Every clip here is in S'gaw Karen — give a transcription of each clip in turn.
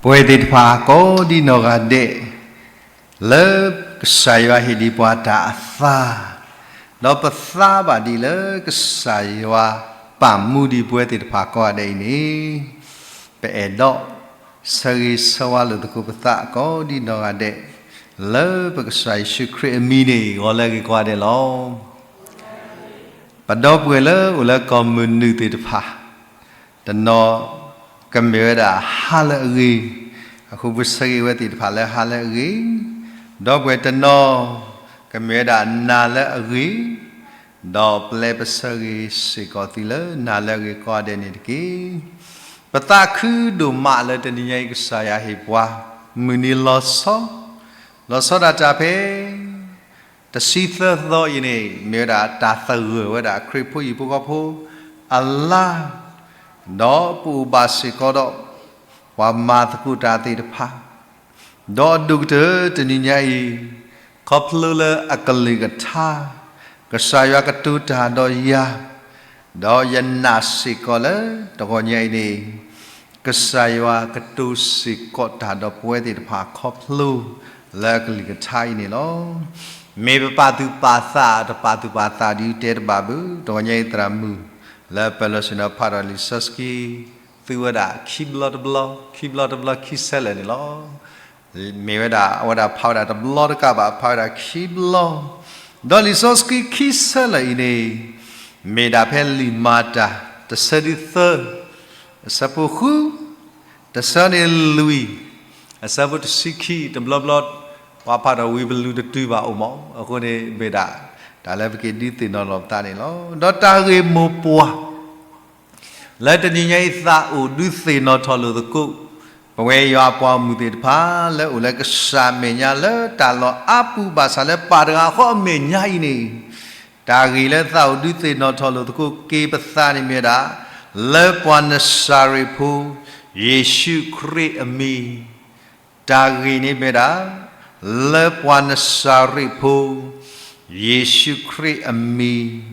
ပဝဲသ့ၣ်တဖၣ်ကိးဒံနီၢ်ဂၤဒဲး လၢကစၢ်ယွၤဟ့ၣ်ဒံးပှၤတၢ်အသါ, ဒီးပသါဘၣ်ဒံးလၢကစၢ်ယွၤပာ်မူဒံးပဝဲသ့ၣ်တဖၣ်ကိးဂၤဒဲးအံၤန့ၣ်, ပအဲၣ်ဒိးဆၢဂ့ၤဆၢဝါလိာ်သကိးပသးကိးဒံနီၢ်ဂၤဒဲး လၢပကစၢ်ယ့ၣ်ၡူးခရံာ်အမံၤန့ၣ် ဂီၤလၢအဂ့ၤကိးဂၤဒဲးလီၤ. ပဒီပုၢ်ဝဲၢ်လၢအိၣ်လၢကီၢ်မုၢ်နုာ်သ့ၣ်တဖၣ် တနီၤကမ့ၢ်ဝဲဒၣ်ဟါလၢအဂ့ၤ, အဃိပဆၢဂ့ၤဝဲသ့ၣ်တဖၣ်လၢဟါလၢအဂ့ၤ, ဒီပုၢ်ဝဲၢ်တနီၤကမ့ၢ်ဝဲဒၣ်နၤလၢအဂ့ၤ, ဒီးပျဲပဆၢဂ့ၤစ့ၢ်ကီးသုလၢနၤလၢအဂ့ၤကိးဂၤဒဲးန့ၣ်တက့ၢ်. ပသးခုဒိၣ်မးလၢတနံၤညါအံၤကစၢ်ယွၤဟ့ၣ်ပှၤ မုၢ်နံၤလီၤဆီ, လီၤဆီဒၣ်တၢ်ဖဲ တဆံသၢသီအံၤန့ၣ် မ့ၢ်ဝဲဒၣ်တၢ်သဂၢၢ်ဝဲဒၣ်ခရံာ်ဖိဟံၣ်ဖိဃီဖိအလါ, ဒီးပအိၣ်ဘၣ်စ့ၢ်ကီးဒီး ပှၤမၤသကိးတၢ်သ့ၣ်တဖၣ်, ဒီးအဒိၣ်ကတၢၢ်တနံၤညါအံၤ ခီဖျိလၢအကလုၢ်ကထါ ကစၢ်ယွၤကတိၤတၢ်ဒီးယၤ, ဒီးယနာ်စ့ၢ်ကီးလၢတဂီၤညါအံၤန့ၣ် ကစၢ်ယွၤကတိၤစ့ၢ်ကီးတၢ်ဒီးပဝဲသ့ၣ်တဖၣ်ခီဖျိလၢအကလုၢ်ကထါအံၤန့ၣ်လီၤ. မ့ၢ်ပပာ်သူၣ်ပာ်သး တပာ်သူၣ်ပာ်သးဒ်တဲတဘၣ်ဘၣ်, တဂီၤညါအံၤသရၣ်မုၣ် လၢပၢၢ်လီၤဆ့ၣ်နီၤဖးဒီးလံာ်စီဆှံ သူဝဲဒၣ်ခံဘျီတဘျီ, ခံဘျီတဘျီခံဆၢလၢာ်န့ၣ်လီၤ. မ့ၢ်ဝဲဒၣ် အဝဲဒၣ်ဖးဝဲဒၣ်တဘျီတကးဘၣ်, ဖးဝဲဒၣ်ခံဘျီ, ဒီးလံာ်စီဆှံခံဆၢလၢာ်အံၤန့ၣ် မ့ၢ်ဒၣ်ဖဲလံာ်မၤတၢ် တဆၢဒုသၢ, အဆၢဖိဃု, တဆၢန့ၣ်လွံၢ်, အဆၢဖိတဆံခံ, တဘျီဘျီ ပှၤဖးဒီးဝံၤပလူၤတတုၤဘၣ်အိၣ်မး, အဃိန့ၣ်မ့ၢ်ဒၣ် တၢ်လၢပက့ၤဒုးသ့ၣ်နီၣ်လီၤပသးန့ၣ်လီၤ. ဒီးတၢ်ဂ့ၢ်မိၢ်ပှၢ် လၢတနံၤညါအံၤသးအိၣ်ဒုးသ့ၣ်နီၣ်ထီၣ်လိာ်သကိး ပဝဲယွၤအပှၤဂီၢ်မုၢ်သ့ၣ်တဖၣ် လၢအိၣ်လၢကစၢ်အမဲာ်ညါလၢတၢ်လီၢ်အါပူၤ ဘၣ်ဆၣ်လၢပၢ်တဂၤဃီအမဲာ်ညါအံၤန့ၣ်, တၢ်ဂ့ၢ်လၢသးအိၣ်ဒုးသ့ၣ်နီၣ်ထီၣ်လိာ်သကိးက့ၤပသးန့ၣ်မ့ၢ်ဝဲဒၣ် လၢပှၤနစၤရ့းဖိ ယ့ၣ်ၡူးခရံာ်အမံၤ, တၢ်ဂ့ၢ်န့ၣ်မ့ၢ်ဝဲဒၣ် လၢပှၤနစၤရ့းဖိ ယ့ၣ်ၡူးခရံာ်အမံၤ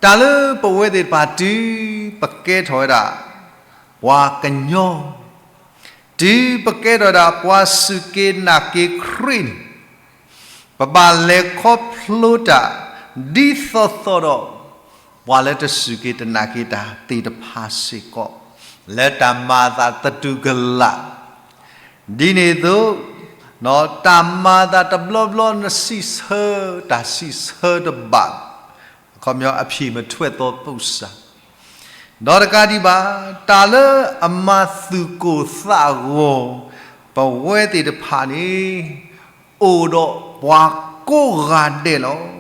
တၢ်လၢပဝဲသ့ၣ်တဖၣ်တုၤပကဲထီၣ်ဝဲဒၣ် ပှၤကညီ, တုၤပကဲထီၣ်ဝဲဒၣ်ပှၤစူၢ်က့ၤနာ်က့ၤခရံာ်န့ၣ်, ပဘၣ်လဲၤခီဖျိတၢ် ဒ်သိးသိးဒီး ပှၤလၢတစူၢ်က့ၤတနာ်က့ၤတၢ်သ့ၣ်တဖၣ်စ့ၢ်ကီး လၢတၢ်မၤအသးသတူၢ်ကလာ် ဒ်န့ၣ်အသိး, တၢ်မၤအသးတဘျီဘျီနစံးဆၢ တၢ်စံးဆၢတဘၣ်, အခီပညီ အဖြေမထွက်သောပုစ္ဆာ, ဒီးတကးဒံးဘၣ် တၢ်လၢအမၤသူၣ်ကိၢ်သးဂီၤ ပဝဲသ့ၣ်တဖၣ်န့ၣ် အိၣ်ဒီးပှၤကိးဂၤဒဲးလီၤ.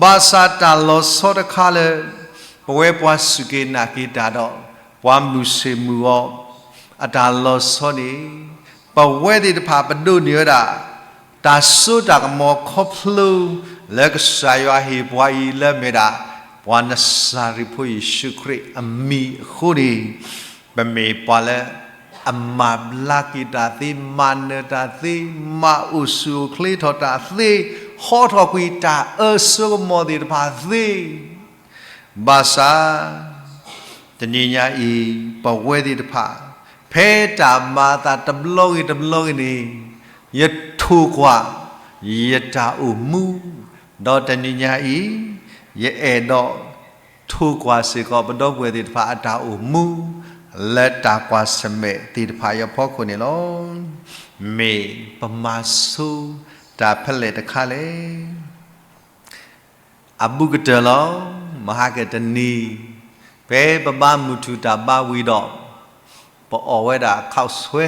ဘၣ်ဆၣ်တၢ်လီၤဆီတခါလၢ ပဝဲပှၤစူၢ်က့ၤနာ်က့ၤတၢ်ဒီး ပှၤမုၢ်ဆ့ၣ်မုၢ်ဂီၤ အတၢ်လီၤဆီန့ၣ်, ပဝဲသ့ၣ်တဖၣ်ပဒိးန့ၢ်ဝဲဒၣ် တၢ်စိတၢ်ကမီၤခီဖျိ လၢကစၢ်ယွၤဟ့ၣ်ပှၤအံၤလၢမ့ၢ်ဒၣ် ပှၤနစၤရ့းဖိယ့ၣ်ၡူးခရံာ်အမံၤအဃိန့ၣ်, ပမ့ၢ်ပှၤလၢ အမၤဘျါက့ၤတၢ်သ့, မၤနၢၤတၢ်သ့, မၤအိၣ်ဆူၣ်အိၣ်ချ့ထီၣ်တၢ်သ့, ဟီထီၣ်ကွံာ်တၢ်အၢစိကမီၤသ့ၣ်တဖၣ်သ့, ဘၣ်ဆၣ် တနံၤညါအံၤ ပဝဲသ့ၣ်တဖၣ် ဖဲတၢ်မၤအသးတဘျီဂ့ၤတဘျီဂ့ၤန့ၣ်, ယထိၣ်ကွၢ် ယတၢ်အိၣ်မူ, ဒီးတနံၤညါအံၤ ယအဲၣ်ဒိးထိၣ်ကွၢ်စ့ၢ်ကီး ပဒီပုၢ်ဝဲၢ်သ့ၣ်တဖၣ်အတၢ်အိၣ်မူ လၢတၢ်ကွၢ်ဆၢၣ်မဲာ်သ့ၣ်တဖၣ်အံၤအဖီခိၣ်န့ၣ်လီၤ. မ့ၢ်ပမၤဆိတၢ်ဖဲလဲၣ်တခါလဲၣ်. အဘူးကတၢၢ်လီၤ. မဟါကတနံၤ ဖဲပဘါမုၢ်ထူၣ်တၢ်ဘါဝံၤဒီး ပအီၣ်ဝဲဒၣ်ခီၣ်ဆွဲ,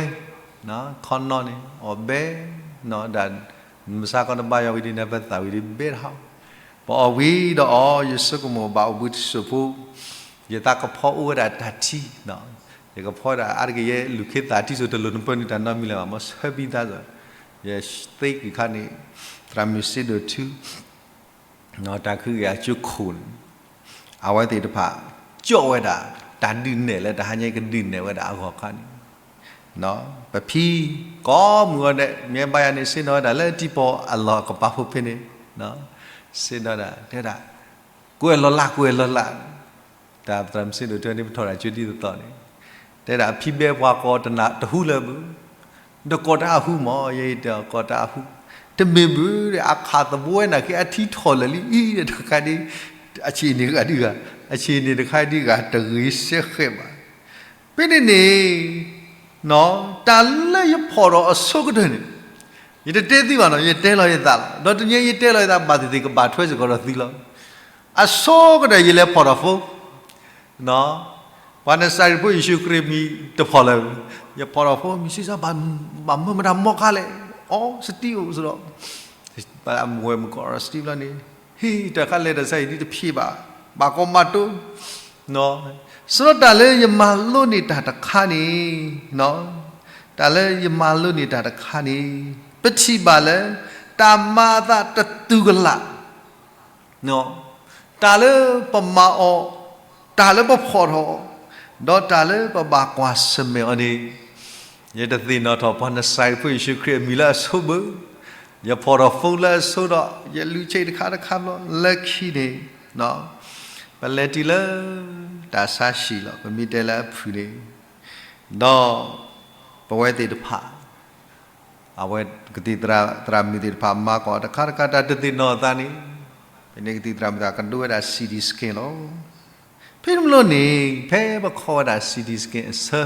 ခီနီန့ၣ် အီၣ်ဘဲ, ဒၣ် မုၢ်မဆါခီတဘါယွၤဝံၤဒ်န့ၣ် ပသၣ်ဝံၤဒ်ဘဲတဟီၣ်, ပအီၣ်ဝံၤဒီးအီၤ ယဆိကမိၣ်ဘၣ်အိၣ်ဘှံးတစိၢ်ဖိ, ယသးကဖီအိၣ်ဝဲဒၣ်တၢ်ထံ, ယကဖီဒၣ်အါတက့ၢ် ယဲလူၤခ့သၣ်ထံစိၤ တလိၣ်နပၢနုာ်တၢ်နီတမံၤလၢၤဘၣ် မ့ၢ်ဆၢဘံသးစၢ်, ယသ့က့ၤခါန့ၣ် သရၣ်မုၣ်စ့ဒိၣ်ထူ တၢ်ခုက့ၤအကၠိခိၣ်န့ၣ်, အဝဲသ့ၣ်တဖၣ် ကၠီၣ်ဝဲဒၣ် တၢ်ဒုးနဲၣ်လၢတဟါညါကဒုးနဲၣ်ဝဲဒၣ်အဂီၢ်ခါန့ၣ်, ပဖံ ကိးမုၢ်ဂီၤဒဲး မ့ၢ်ဘါယွၤန့ၣ် ဆ့ၣ်နီၤဝဲဒၣ်လၢထံပီၤအလီၢ်ကပၤဖိဖဲန့ၣ်, ဆ့ၣ်နီၤဒၣ် တဲဒၣ် ကွဲးလီၤလၢ် ကွဲးလီၤလၢ်, တၢ်သရၣ်မုၣ်စ့ဒိၣ်ထူန့ၣ် ပထီၣ်တၢ်ကၠိဒ်သိးသိးန့ၣ်, တဲဒၣ်အဖံဘဲပှၤကိးတနၢ်တဟူလၢၤဘၣ်, ဒီးကိးတၢ်အဟူမး, ယဲအံၤတဲကိးတၢ်အဟူ, တမ့ၢ်ဘၣ်ဒီး အခးသဘိဝဲနာ်က့ အထံထီၣ်လၢာ်လံအံၤဒီး တခါဒ် အဆံးန့ၣ်ဂၤဒ်ဂၤ, အဆံးန့ၣ်တခါဒ်ဂၤ တဂ့ၤစဲဃဲးဘၣ်. ဖဲန့ၣ်န့ၣ် တၢ်လၢယဖီၣ်ထီၣ်အဆိကတၢၢ်န့ၣ် ယတတဲသုဘၣ်နီၤ, ယတဲလီၤယသးလီၤ. ဒီးတနံၤယတဲလီၤယသး ဘၣ်သ့ၣ်သ့ၣ်ကဘၣ်ထွဲစ့ၢ်ကီးဒီးသုလီၤ. အဆိကတၢၢ်ယလဲၤဖီၣ်ထီၣ် phone ပှၤနစၤရ့းဖိယ့ၣ်ၡူးခရံာ်မံၤတဖီၣ်လၢၤ, ယဖီၣ်ထီၣ် phone မံၤစံးစၢ် ဘၣ်မၢမတၤမီၢ်ခါလဲၣ်, အီ Steve အိၣ်စ့ၢ်ဒီး ဝဲမုၢ်ကီး Steve လီၤန့ၣ်, ဟ့ၣ်တၢ်ခါလဲၤတၢ်ဆါအံၤဒ်တဖျ့ဘၣ်, ဘၣ်ကီမၤတိ, စ့ၢ်ဒီးတၢ်လၢယမၤလိန့ၢ်တၢ်တခါန့ၣ်, တၢ်လၢယမၤလိန့ၢ်တၢ်တခါန့ၣ်, ပထံၣ်ဘၣ်လၢ တၢ်မၤအသးတတူၢ်ကလာ် တၢ်လၢပမၤအီၤ, တၢ်လၢပဖီၣ်ထီၣ်အီၤ, ဒီးတၢ်လၢပဘၣ်ကွၢ်ဆၢၣ်မဲာ်အီၤန့ၣ်, ယတသ့ၣ်နီၣ်ထီၣ်ပှၤနစၤရ့းဖိယ့ၣ်ၡူးခရံာ်အမံၤလၢအဆိဘၣ်, ယဖီၣ်ထီၣ် phone လၢအဆိဒီး ယလူၤဆ့တခါတခါဘျီလၢခံန့ၣ်, ပလဲၤတုၤလၢ တၢ်ဆါဟံၣ်လီၤ, ပမ့ၢ်တဲလၢအဖုၣ်န့ၣ်, ဒီး ပဝဲသ့ၣ်တဖၣ် အဝဲကသံၣ်သရၣ်မုၣ်သ့ၣ်တဖၣ် မၤကီးတခါတခါ တၢ်တသ့ၣ်နီၣ်အသးန့ၣ်, ဖဲန့ၣ်ကသံၣ်သရၣ်မုၣ်သ့ၣ်ကဒိဝဲဒၣ် CT scan လီၤ. ဖဲန့ၣ်ဘျီန့ၣ် ဖဲပခီဝဲဒၣ် CT scan အဆၢ,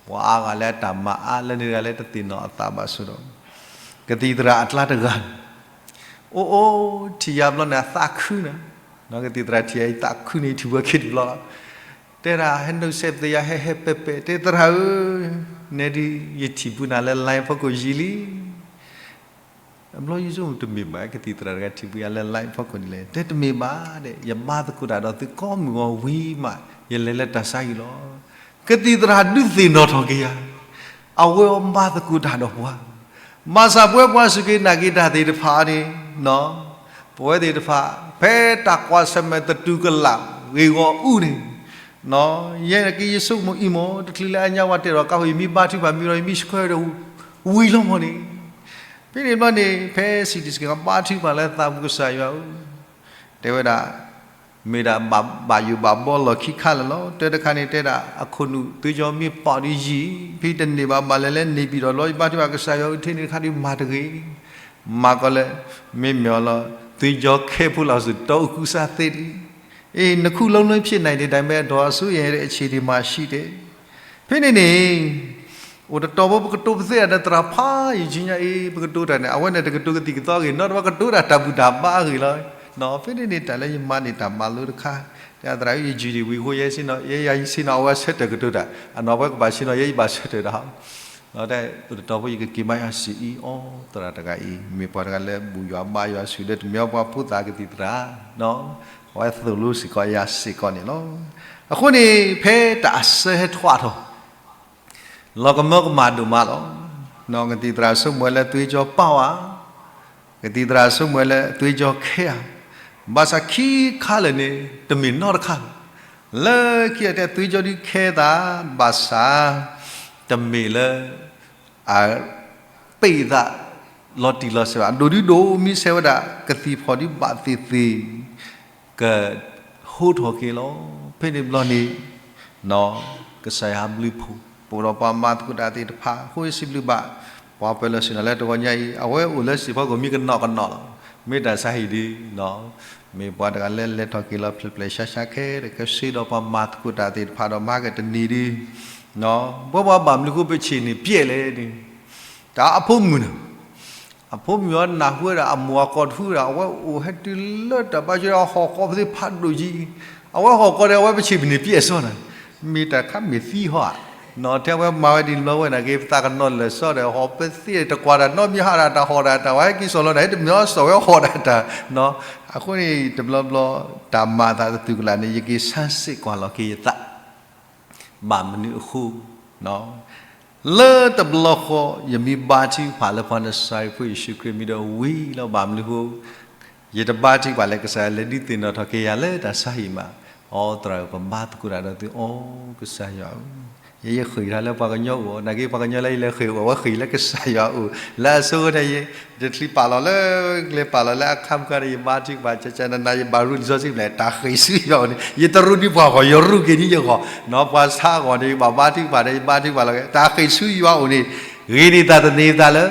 ပှၤအါဂၤလၢအတၢ်မၤအါလၢန့ၣ်တဂၤလၢတသ့ၣ်နီၣ်အသးဘၣ်ဆိဒီး, ကသံၣ်သရၣ်အကျါတဂၤန့ၣ်, အိၣ်အိၣ်ထံၣ်ယၤဘျီန့ၣ် အသးခုန့ၣ်, ကသံၣ်သရၣ်ထံၣ်ယၤအသးခုန့ၣ် ထံၣ်ဝဲခံတဘျီလီၤ. တဲဒၣ်ဟဲနုာ်စဲးပသ့ယၤ ဟဲဟဲပဲာ်ပဲာ် တဲသရၣ်ဧၢ, နဲဒ်ယထံၣ်ပူၤနၤလၢ line ဖီခိၣ်ယံာ်လံ အဘျီယဆိကမိၣ်တမ့ၢ်ဘၣ် ကသံၣ်သရၣ်တဂၤထံၣ်ပူၤယၤလၢ line ဖီခိၣ်န့ၣ်လဲၣ်, တဲတမ့ၢ်ဘၣ်ဒဲး ယဘါသကိးတၢ်ဒီးသုကိးမုၢ်ဂီၤဝံၤမး ယလဲၤလၢတၢ်ဆါဟံၣ်လီၤ. ကသံၣ်သရၣ်ဒုးသ့ၣ်နီၣ်ထီၣ်က့ၤယၤ, အဝဲအီၤဘါသကိးတၢ်ဒီးပှၤ, ဘၣ်ဆၣ်ပဝဲပှၤစူၢ်က့ၤနာ်က့ၤတၢ်သ့ၣ်တဖၣ်န့ၣ်, ပဝဲသ့ၣ်တဖၣ် ဖဲတၢ်ကွၢ်ဆၢၣ်မဲာ်သတူၢ်ကလာ်ဂ့ၢ်ဂီၢ်အူန့ၣ် ယဲနာ်က့ၤယဆိကမိၣ်အံၤမ့ၢ် တချုးလၢအညါဝဲတဲဒီးကါဟိ ယမ့ၢ်ဘါထုကဖၣ်မ့ၢ်ဒီး ယမ့ၢ်ဆှၢဒီး ဝံၤလီၤမ့ၢ်န့ၣ်, ဖဲန့ၣ်ဘျီန့ၣ် ဖဲ CT scan ကဘါထုကဖၣ်လၢသးပူၤ ကစၢ်ယွၤဧၢ, တဲဝဲဒၣ် မ့ၢ်ဒၣ်ဘၣ်ယိၣ်ဘၣ်ဘီလီၢ်ခံခါလၢာ်လီၤ. တၢတခါန့ၣ်တဲဒၣ် အခိၣ်နူာ်သွ့ကၠီမ့ၢ်ပာ်ဒ်ယံာ် ဖဲတန့ၢ်ဘၣ် ဘၣ်လဲၤလၢန့ၣ်ပၠံၣ်ဒီးလီၤ ယဘါထုကဖၣ် ကစၢ်ယွၤဧၢ ထဲန့ၣ်တခါဒုးမၤတဂ့ၤ, မၤကီးလၢ မ့မ့ၢ်အီၤလီၤ သွ့ကၠီခဲဖိလီၤစ့ၢ် တီအူကူစါသ့လံ. အ့ နှစ်ခုလုံးဖြစ်နိုင်တယ် ဒါပေမဲ့ ဒေါ်အောင်ဆန်းရဲ့ အခြေအနေမှာ ရှိတယ်. ဖဲန့ၣ်န့ၣ် အိၣ်တတီၤဖိ ပကတိၤပသ့အီၤဒီးသရၣ်ဖးယံာ်ဆူညါအံၤ ပကတိၤတၢ်န့ၣ် အဝဲန့ၣ်တကတိၤကသံၣ်ကသီအဂ့ၢ် နီတဘျီကတိၤတၢ်တၢ်ဘူၣ်တၢ်ဘါအဂ့ၢ်လီၤ. ဖဲန့ၣ်န့ၣ် တၢ်လၢယမၤန့ၢ်တၢ်မၤလိတခါ တဲသရၣ်ဧၢ ယ duty ဝံၤအဃိ ယဲဆ့ၣ်နီၤ ယဲယၤဆ့ၣ်နီၤ အဝဲဆၢထၢၣ်ကတိၤတၢ် အနီၢ်ပှဲၤကဘၣ်ဆ့ၣ်နီၤ ယဲယဘၣ်ဆၢထၢၣ်တၢ် အိၣ်တတီၤဖိ ယကက့ၤမၤယွၤစံးအံၤ အိ သရၣ်တဂၤအံၤ မ့ၢ်ပှၤတဂၤလၢဘူၣ်ယွၤဘါယွၤဆူၣ်လၢတမ့ၢ်အီၤပှၤဖိသၣ်ကသံၣ်သရၣ် အဝဲသိၣ်လိစ့ၢ်ကီးယၤစ့ၢ်ကီးန့ၣ်လီၤ. အဃိန့ၣ် ဖဲတၢ်အဆၢဟဲထွဲထီၣ် လီၤကမၢကမၣ်ဒိၣ်မးလီၤ. ကသံၣ်သရၣ်ဆိကမိၣ်လၢသွ့ကၠီပာ်ဝဲ ကသံၣ်သရၣ်ဆိကမိၣ်လၢသွ့ကၠီခဲဧါ, ဘၣ်ဆၣ်ခံခါလၢာ်န့ၣ် တမ့ၢ်နီတခါလီၤ. လၢခံအတဲသွ့ကၠီဒုးခဲသး ဘၣ်ဆၣ် တမ့ၢ်လၢ အ ပ့ၢ်သး လီၤတံၢ်လီၤဆဲးဘၣ် အဒိၣ်ဒုဒိၣ်မံဆဲးဝဲဒၣ် ကသံၣ်ဖီၣ်ဒုးဘၣ်သ့ၣ်သ့ၣ် က ဟိထီၣ်က့ၤလီၤ. ဖဲန့ၣ်ဘျီန့ၣ် ကစၢ်ယွၤဘျုးဖှိၣ် ပအိၣ်ဒီးပှၤမၤသကိးတၢ်သ့ၣ်တဖၣ် အဃိယစံးဘျုးဘၣ် ပှၤပၢၤလီၢ်ဆ့ၣ်နီၤလၢတဂီၤညါအံၤ အဝဲအိၣ်လၢစံၣ်ဖီခိၣ်မ့ၢ်ကနီၤကနီၤလီၤ. မ့ၢ်တၢ်ဆါဟံၣ်ဒုး မ့ၢ်ပှၤတဂၤလၢလဲၤထီၣ်က့ၤလီၤဖျဲၣ်ဖျဲၣ်ဆါဆါခဲလၢာ် ကဆှ့ဒီးပှၤမၤသကိးတၢ်သ့ၣ်တဖၣ်ဒီးမၤကတနံၤဒုး ပဝဲပှၤဘၣ်မနုၤဃိပဆ့ၣ်န့ၣ်ပျဲၢ်လဲၣ်န့ၣ် တၢ်အဖိမုၣ်န့ၣ် အဖိမုၣ်အီၤနၢ်ဟူဝဲဒၣ် အမိၢ်အကိးတဟူဝဲဒၣ် အဝဲအိၣ်ဟဲတုၤလၢတၢ်ဘါယွၤ ဟီၣ်ကီၢ်ပသ့ၣ်ဖးဒိၣ်ယံၤ အဝဲဟီၣ်ကီၢ်ဒီး အဝဲပဆ့ၣ်မ့ၢ်န့ၣ်ပျဲၢ်စီနၤ မ့ၢ်တၢ်ခါမ့ၢ်သံဟီဧါ နီၢ်ထဲအဝဲမၤဝဲဒ်န့ၣ်လီၤဝဲနာ်က့ ပသးကနီၤလၢာ်စီဒီး ဟီၣ်ပသ့ၣ်တကွၢ်တၢ်နီတမံၤ ဟးဒၣ်တၢ်ဟီၣ်ဒၣ်တၢ် ဝဲဟဲက့ၤစိာ်လီၤတၢ် ဟဲတမ့ၢ်အီၤစိာ်ဝဲဟီၣ်ဒၣ်တၢ် အဃိန့ၣ် တဘျီဘျီ တၢ်မၤသးတတူၢ်ကလာ်န့ၣ် ယက့ၤဆန်းစစ်ကွၢ်လီၤက့ၤယသး ဘၣ်မနုၤအဃိ လၢတဘျီဃီ ယမ့ၢ်ဘါထုကဖၣ်လၢပှၤနစၤရ့းဖိယ့ၣ်ၡူးခရံာ်မံၤဒီးဝံၤလီၤ ဘၣ်မနုၤအဃိ ယတဘါထုကဖၣ်လၢကစၢ်ယွၤလဲၤဒုးသ့ၣ်နီၣ်ထီၣ်က့ၤယၤလၢတၢ်ဆါဟံၣ်မး, အိ သရၣ်ဧၢ ပဘါသကိးတၢ်ဒီးသု အိ ကစၢ်ယွၤဧၢ, ယဃ့ၢ်တၢ်လၢပှၤကညီအိၣ်, နာ်က့ပှၤကညီလၢယလဲၤဃ့ၢ်အိၣ် အဝဲဃ့ၢ်လၢကစၢ်ယွၤအိၣ်, လၢအဆိကတၢၢ်န့ၣ် ယတချုးပာ်လီၤလၢ ကျဲပာ်လီၤလၢအခါပူၤခါန့ၣ် ယဘါထုကဖၣ် ကကနနၤ ယဘၣ်ရူလံာ်စီဆှံဖျၢၣ် တၢ်ဃ့ၢ်ဆူယွၤအိၣ်န့ၣ် ယတရူးဒံးပှၤဂီၢ် ယရူးက့ၤဒံးယဂီၢ်, နီၢ်ပှၤဆါအဂီၢ်န့ၣ် ယဘၣ်ဘါထုကဖၣ်ဒီး ယဘါထုကဖၣ်လီၤ တၢ်ဃ့ၢ်ဆူယွၤအိၣ်န့ၣ် ဂ့ၤန့ၢ်တၢ်သန့ၤသးလၢ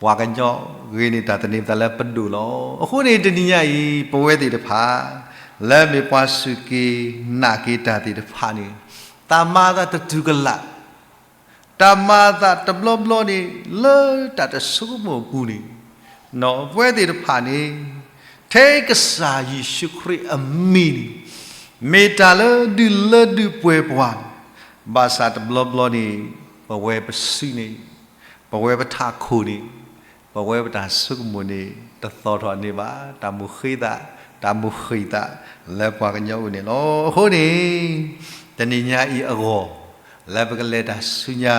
ပှၤကညီ ဂ့ၤန့ၢ်တၢ်သန့ၤသးလၢပဒိၣ်လီၤ. အဃိန့ၣ် တနံၤညါအံၤ ပဝဲသ့ၣ်တဖၣ် လၢမ့ၢ်ပှၤစူၢ်က့ၤနာ်က့ၤတၢ်သ့ၣ်တဖၣ်န့ၣ် တၢ်မၤအသးတတုၤကလာ်, တၢ်မၤအသးတဘျီဘျီန့ၣ် လၢတၢ်တဆိကမိၣ်အပူၤန့ၣ် ပဝဲသ့ၣ်တဖၣ်န့ၣ် ထဲကစၢ်ယ့ၣ်ၡူးခရံာ်အမံၤန့ၣ် မ့ၢ်တၢ်လၢဒုးလၢဒုးပှဲၤပှၤ, ဘၣ်ဆၣ်တဘျီဘျီန့ၣ် ပဝဲပစုန့ၣ် ပဝဲပထးခိၣ်န့ၣ် ပဝဲပတၢ်ဆိကမိၣ်န့ၣ် တသီၣ်ထီၣ်န့ၢ်ဘၣ် တၢ်မိၣ်ဃ့သး, တၢ်မိၣ်ဃ့ၢ်သး လၢပှၤကညီအိၣ်န့ၣ်လီၤ. အဃိန့ၣ် တနံၤညါအံၤအဂီၢ် လၢပကလဲၤတၢ်ဆူညါ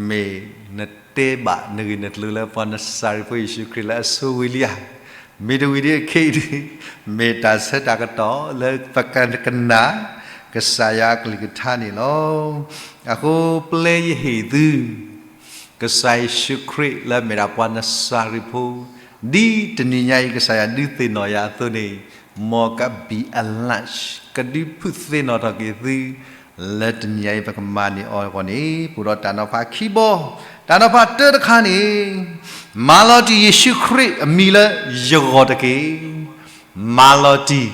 မ့ၢ်နတဲဘၣ်နဂ့ၢ်နကျိၤလၢပှၤနစၤရ့းဖိယ့ၣ်ၡူးခရံာ်လၢအဆိဝံၤလံဧါ, မ့ၢ်တဝံၤဒ်အခဲအံၤဒ် မ့ၢ်တၢ်ဆၢတၢ်ကတီၢ်လၢပကကနၣ် ကစၢ်ယွၤအကလုၢ်ကထါန့ၣ်လီၤ. အဃိပျဲယဟ့ၣ်သု ကစၢ်ယ့ၣ်ၡူးခရံာ်လၢအမ့ၢ်ဒၣ်ပှၤနစၤရ့းဖိ ဒ်တနံၤညါအံၤ ကစၢ်ယွၤဒုးသ့ၣ်နီၣ်ယၤအသိးန့ၣ် မ်က be enlarged ကဒုးဖုးသ့ၣ်နီၣ်ထီၣ်က့ၤသု လၢတနံၤညါအံၤ ပကမၤန့ၢ်အီၤအဂီၢ်န့ၣ် ပအိၣ်ဒီးတၢ်နီၤဖးခံဘီ, တၢ်နီၤဖးတၢတခါန့ၣ် မၤလီၤတံၢ်ယ့ၣ်ၡူးခရံာ်အမံၤလၢယဂီၢ်တက့ၢ်. မၤလီၤတံၢ်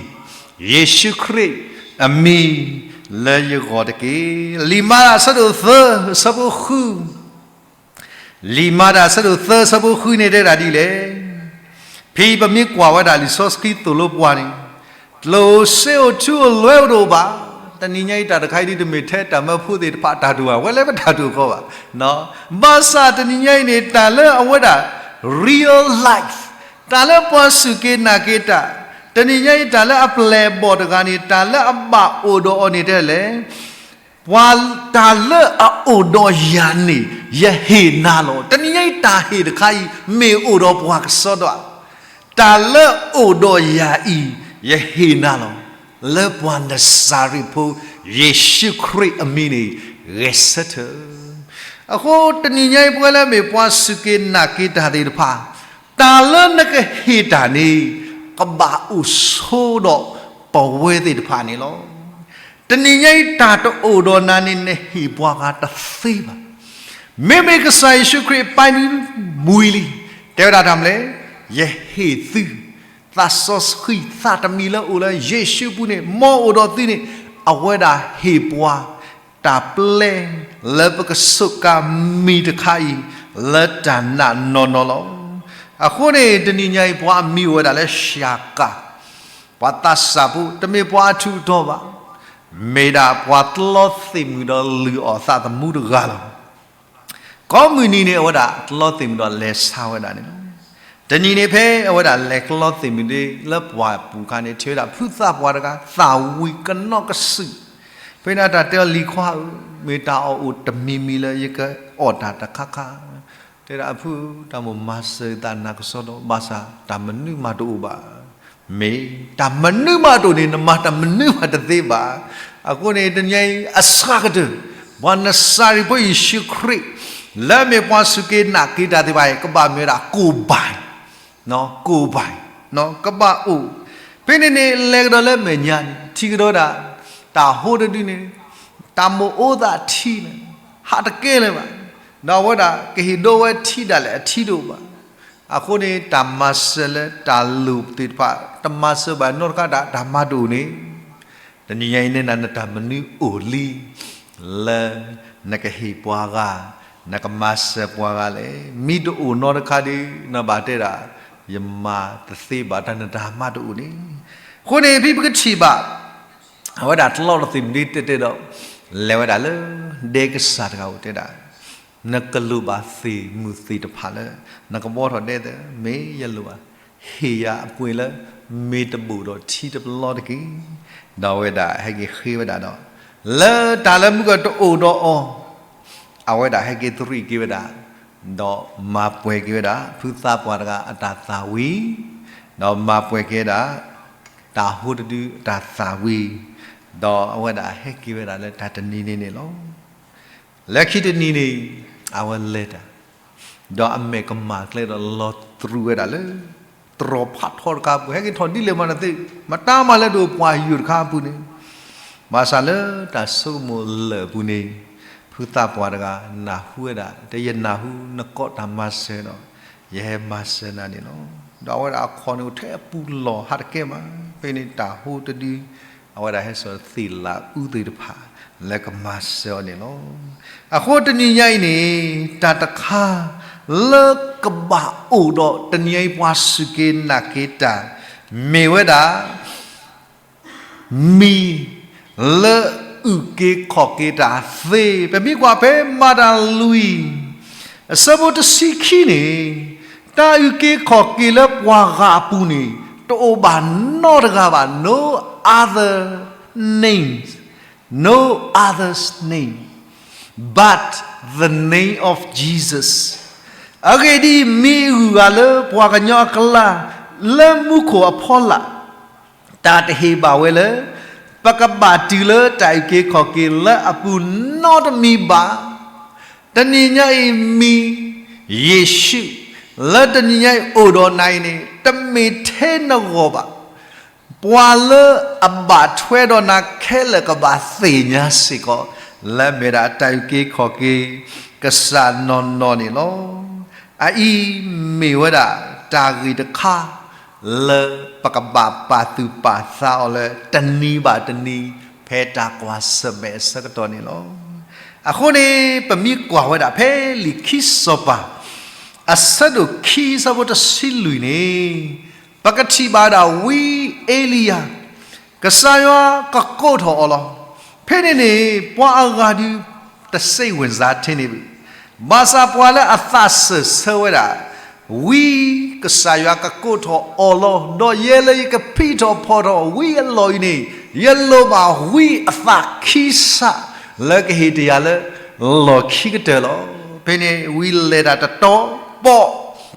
ယ့ၣ်ၡူးခရံာ်အမံၤလၢယဂီၢ်တက့ၢ်. လံာ်မၤတၢ်အဆၢဒိၣ်သၢ အဆၢဖိဃု လံာ်မၤတၢ်အဆၢဒိၣ်သၢ အဆၢဖိဃုန့ၣ်တဲဒၣ်ဒ်လဲၣ်. ဖဲပမ့ၢ်ကွၢ်ဝဲဒၣ်လံာ်စီဆှံသိၣ်လိပှၤန့ၣ် ကျိၣ်စ့အိၣ်ထူအိၣ်လွဲအိၣ်တအိၣ်ဘၣ်. တနံၤညါအံၤတၢ်တခါအံၤဒ် တမ့ၢ်ထဲတၢ်မၢဖိသ့ၣ်တဖၣ်တၢ်ဒိၣ်ဘၣ်, ဝဲလၢပတၢ်ဒိၣ်ဃီဘၣ်. ဘၣ်ဆၣ်တနံၤညါအံၤန့ၣ် တၢ်လၢအဝဲဒၣ် real life တၢ်လၢပှၤစူၢ်က့ၤနာ်က့ၤတၢ်, တနံၤညါအံၤတၢ်လၢအပျဲၢ်အဘီၣ်တဂၤန့ၣ် တၢ်လၢအဘၣ်အိၣ်ဒီးအီၤန့ၣ်တဲလဲၣ် ပှၤတၢ်လၢအအိၣ်ဒီးယၤန့ၣ် ယဟ့ၣ်နၤလီၤ. တနံၤညါအံၤတၢ်ဟ့ၣ်တခါအံၤ မ့ၢ်အိၣ်ဒီးပှၤကစီဒီဧါ. တၢ်လၢအိၣ်ဒီးယၤအံၤ ယဟ့ၣ်နၤလီၤ. လၢပှၤနစၤရ့းဖိ ယ့ၣ်ၡူးခရံာ်အမံၤန့ၣ် ဂဲၤဆၢထၢၣ်. အဃိတနံၤညါအံၤ ပဝဲလၢမ့ၢ်ပှၤစူၢ်က့ၤနာ်က့ၤတၢ်သ့ၣ်တဖၣ် တၢ်လၢနကဟ့ၣ်တၢ်န့ၣ် ကဘၣ်အိၣ်ဆိးဒီးပဝဲသ့ၣ်တဖၣ်န့ၣ်လီၤ. တနံၤညါအံၤတၢ်တအိၣ်ဒီးနၤန့ၣ် နဟ့ၣ်ပှၤဂၤတသ့ဘၣ်. မ့မ့ၢ်ကစၢ်ယ့ၣ်ၡူးခရံာ်ပာ်နံၤဝံၤလံ, တဲဝဲဒၣ်တၢ်မနုၤလဲၣ်, ယဟ့ၣ်သု သးစီဆှံသးတမံၤလၢအိၣ်လၢယ့ၣ်ၡူးအပူၤန့ၣ် မ်အအိၣ်ဒီးသုန့ၣ် အဝဲဒၣ်ဟ့ၣ်ပှၤ တၢ်ပျဲလၢပကစူးကါမံၤတခါအံၤ လၢတၢ်နာ်နီၢ်နီၢ်လီၤ. အဃိန့ၣ် တနံၤညါအံၤ ပှၤအမံၤအိၣ်ဝဲဒၣ်လၢၡၤကၤ, ပှၤသးစၢ်ဖိ တမ့ၢ်ပှၤအထူးအတီၤဘၣ်, မ့ၢ်ဒၣ်ပှၤတလီသ့ၣ်မုၣ်ဒီးလုၢ်အီၣ်သးသမူတဂၤလီၤ. ကိးမုၢ်နံၤန့ၣ် အဝဲဒၣ်တလီသ့ၣ်မုၣ်ဒီးလဲၤဆါဝဲဒၣ်န့ၣ်လီၤ. တနံၤန့ၣ်ဖဲအဝဲဒၣ်လဲၤတလီသ့ၣ်မုၣ်ဒ်လၢပှၢ်ပူၤအခါန့ၣ် ထံၣ်ဝဲဒၣ်ဖုသးပှၢ်တဂၤ သးဝံၤကနီၢ်ကစုာ်, ဖဲန့ၣ်တၢ်တဲအီၤ လံၤခွါဧၢ, မ့ၢ်တၢ်အီၣ်အိၣ်တမံၤမံၤလၢယကအီၣ်တၢ်တခါခါ, တဲဒၣ်အဖု, တၢ်မိၣ်မၤစၢၤသးနၤကစီဒီ ဘၣ်ဆၣ်တၢ်မနုၤမးတအိၣ်ဘၣ်. မ့ၢ်တၢ်မနုၤမးတအိၣ်န့ၣ် နမၤတၢ်မနုၤမးတသ့ဘၣ်. အဃိန့ၣ် တနံၤအံၤအစှၤကတၢၢ် ပှၤနစၤရ့းဖိယ့ၣ်ၡူးခရံာ် လၢအမ့ၢ်ပှၤစူၢ်က့ၤနာ်က့ၤတၢ်သ့ၣ်တဖၣ်အံၤ ကဘၣ်မ့ၢ်ဝဲဒၣ်ကိၢ်ဘၣ်, ကိၢ်ဘၣ်, ကဘၣ်အိၣ်. ဖဲန့ၣ်န့ၣ် လဲၤကဒီးလၢမဲာ်ညါန့ၣ် ထံၣ်ကဒီးဒၣ် တၢ်ဟိတဒုန့ၣ် တၢ်မိၣ်အိၣ်သးထံန့ၣ် ဟးတကဲလၢၤဘၣ်. ဒီးအဝဲဒၣ်ကဟ့ၣ်ဒိဝဲထံဒၣ်လဲာ်အထံတအိၣ်ဘၣ်. အဃိန့ၣ် တၢ်မၤစၢၤလၢတၢ်လိၣ်သ့ၣ်တဖၣ် တမၤစၢၤဘၣ်နီတခါဒၣ် တၢ်မၤတအိၣ်န့ၣ် တနံၤညါအံၤန့ၣ် နတၢ်မနုၤအိၣ်လံ လၢနကဟ့ၣ်ပှၤဂၤ, နကမၤစၢၤပှၤဂၤလဲၣ်. မ့ၢ်တအိၣ်နီတခါဒီး နဘၣ်တဲဒၣ် ယမၤတသ့ဘၣ် တၢ်နတၢ်မၤတအိၣ်န့ၣ်. အဃိန့ၣ် ဖဲပကထံၣ်ဘၣ် အဝဲဒၣ်တလီသ့ၣ်မုၣ်ဒ်တဲတဲဒီး လဲၤဝဲဒၣ်လၢ ဒဲကစၢ်တဂၤအိၣ်တဲဒၣ် နကလိၣ်ဘၣ်သ့ၣ်မုၢ်သ့ၣ်တဖၣ်လၢ နကဘှီထီၣ်ဒဲသၢ မ့ၢ်ယလိၣ်ဘၣ် ဟ့ၣ်ယၤအပှ့ၤလၢ မ့ၢ်တဘိၣ်ဒီးထံတပလီတက့ၢ်. ဒီးအဝဲဒၣ်ဟဲက့ၤဃ့ဝဲဒၣ်ဒီး လၢတၢ်လၢမုၢ်ကတအိၣ်ဒီးအီၤ အဝဲဒၣ်ဟဲက့ၤသရံးက့ၤဝဲဒၣ်, ဒီးမၤပှဲၤက့ၤဝဲဒၣ် ဖုသးပှၢ်တဂၤအတၢ်သၣ်ဝံၤ, ဒီးမၤပှဲၤက့ၤဝဲဒၣ် တၢ်ဟိတဒုအတၢ်သၣ်ဝံၤ, ဒီးအဝဲဒၣ်ဟဲက့ၤဝဲဒၣ်လၢတၢ်တနံၤန့ၣ်န့ၣ်လီၤ. လၢခံတနံၤန့ၣ် အဝဲလဲၤတၢ်, ဒီးအမဲာ်ကမၣ်ကျဲဒီးလီၤသရူးဝဲဒၣ်လၢ တြီၤဖးထီတခါအပူၤ, ဟဲက့ၤထီၣ်ဒ်လဲၣ်မးနသ့, မတၤမၤလၢဒိၣ်ပှၢ်ယိာ်တခါအပူၤန့ၣ်, ဘၣ်ဆၣ်လၢတၢ်ဆိကမိၣ်လၢာ်အပူၤန့ၣ်, ဖုသးပှၢ်တဂၤနၢ်ဟူဝဲဒၣ်, တဲယနၢ်ဟူနကိးတၢ်မၤစၢၤဒီး, ယဟဲမၤစၢၤနၤန့ၣ်လီၤ. ဒီးအဝဲဒၣ်အခီၣ်န့ၣ်အိၣ်ထဲအပူၤလီၢ်ဟးတကဲဘၣ်, ဖဲန့ၣ်တၢ်ဟိတဒု အဝဲဒၣ်ဟဲစိာ်သ့ၣ်လးအူသ့ၣ်တဖၣ် လၢကမၤစၢၤအီၤန့ၣ်လီၤ. အဃိတနံၤညါအံၤန့ၣ် တၢ်တခါ လၢကဘၣ်အိၣ်ဒီးတနံၤညါအံၤပှၤစူၢ်က့ၤနာ်က့ၤတၢ် မ့ၢ်ဝဲဒၣ် မံၤ လၢအုၣ်က့ၤခီၣ်က့ၤတၢ်သ့, ပမ့ၢ်ကွၢ်ဖဲမၤတၢ်လွံၢ် အဆၢဖိတဆံခံန့ၣ်, တၢ်အုၣ်က့ၤခီၣ်က့ၤလၢပှၤဂၤအပူၤန့ၣ် တအိၣ်ဘၣ်နီတဂၤဘၣ်, no other names, no other's name but the name of Jesus. အဂ့ၢ်ဒ်အံၤ, မံၤအဂုၤအဂၤလၢပှၤကညီအကျါ လၢမူခိၣ်အဖီလာ် တၢ်တဟ့ၣ်ဘၣ်ဝဲလၢ ပကဘၣ်တုၤလၢတၢ်အုၣ်က့ၤခီၣ်က့ၤလၢအပူၤနီတမံၤဘၣ်. တနံၤညါအံၤမံၤ ယ့ၣ်ၡူး လၢတနံၤညါအံၤအိၣ်ဒီးနၤအံၤန့ၣ် တမ့ၢ်ထဲနဂီၢ်ဘၣ်. ပှၤလၢအဘၣ်ထွဲဒီးနၤခဲလၢာ်ကဘၣ်သ့ၣ်ညါစ့ၢ်ကီး လၢမ့ၢ်ဒၣ်တၢ်အုၣ်က့ၤခီၣ်က့ၤ ကစၢ်နီၢ်နီၢ်န့ၣ်လီၤ. အအံၤမ့ၢ်ဝဲဒၣ်တၢ်ဂ့ၢ်တခါ လၢပကဘၣ်ပာ်သူၣ်ပာ်သးအီၤလၢတနံၤဘၣ်တနံၤ ဖဲတၢ်ကွၢ်ဆၢၣ်မဲာ်အဆၢကတီၢ်န့ၣ်လီၤ. အဃိန့ၣ် ပမ့ၢ်ကွၢ်ဝဲဒၣ်ဖဲလံာ်ခံစီၤပၤ အဆၢဒိၣ်ခံအဆၢဖိတဆံလွံၢ်န့ၣ် ပကထံၣ်ဘၣ်ဒၣ်ဝံအ့လံယၤ ကစၢ်ယွၤကကိးထီၣ်အီၤလီၤ. ဖဲန့ၣ်န့ၣ် ပှၤအဂၤဒုး တစိတ်ဝင်စားထဲန့ၣ်ဘၣ်. ဘၣ်ဆၣ်ပှၤလၢအသးစၢၢ်ဆၢဝဲဒၣ် ဝံကစၢ်ယွၤကကိးထီၣ်အီၤလီၤ. ဒီးယဲလၢယကဖံးထီၣ်ဖီၣ်ထီၣ် ဝံအလီၢ်အံၤန့ၣ် ယလိၣ်ဘၣ်ဝံအသးခံစး လၢကဟ့ၣ်တယၤလၢ လီၢ်ခံကတၢၢ်လီၤ. ဖဲန့ၣ်ဝံလဲၤတၢ်တတီၤပီး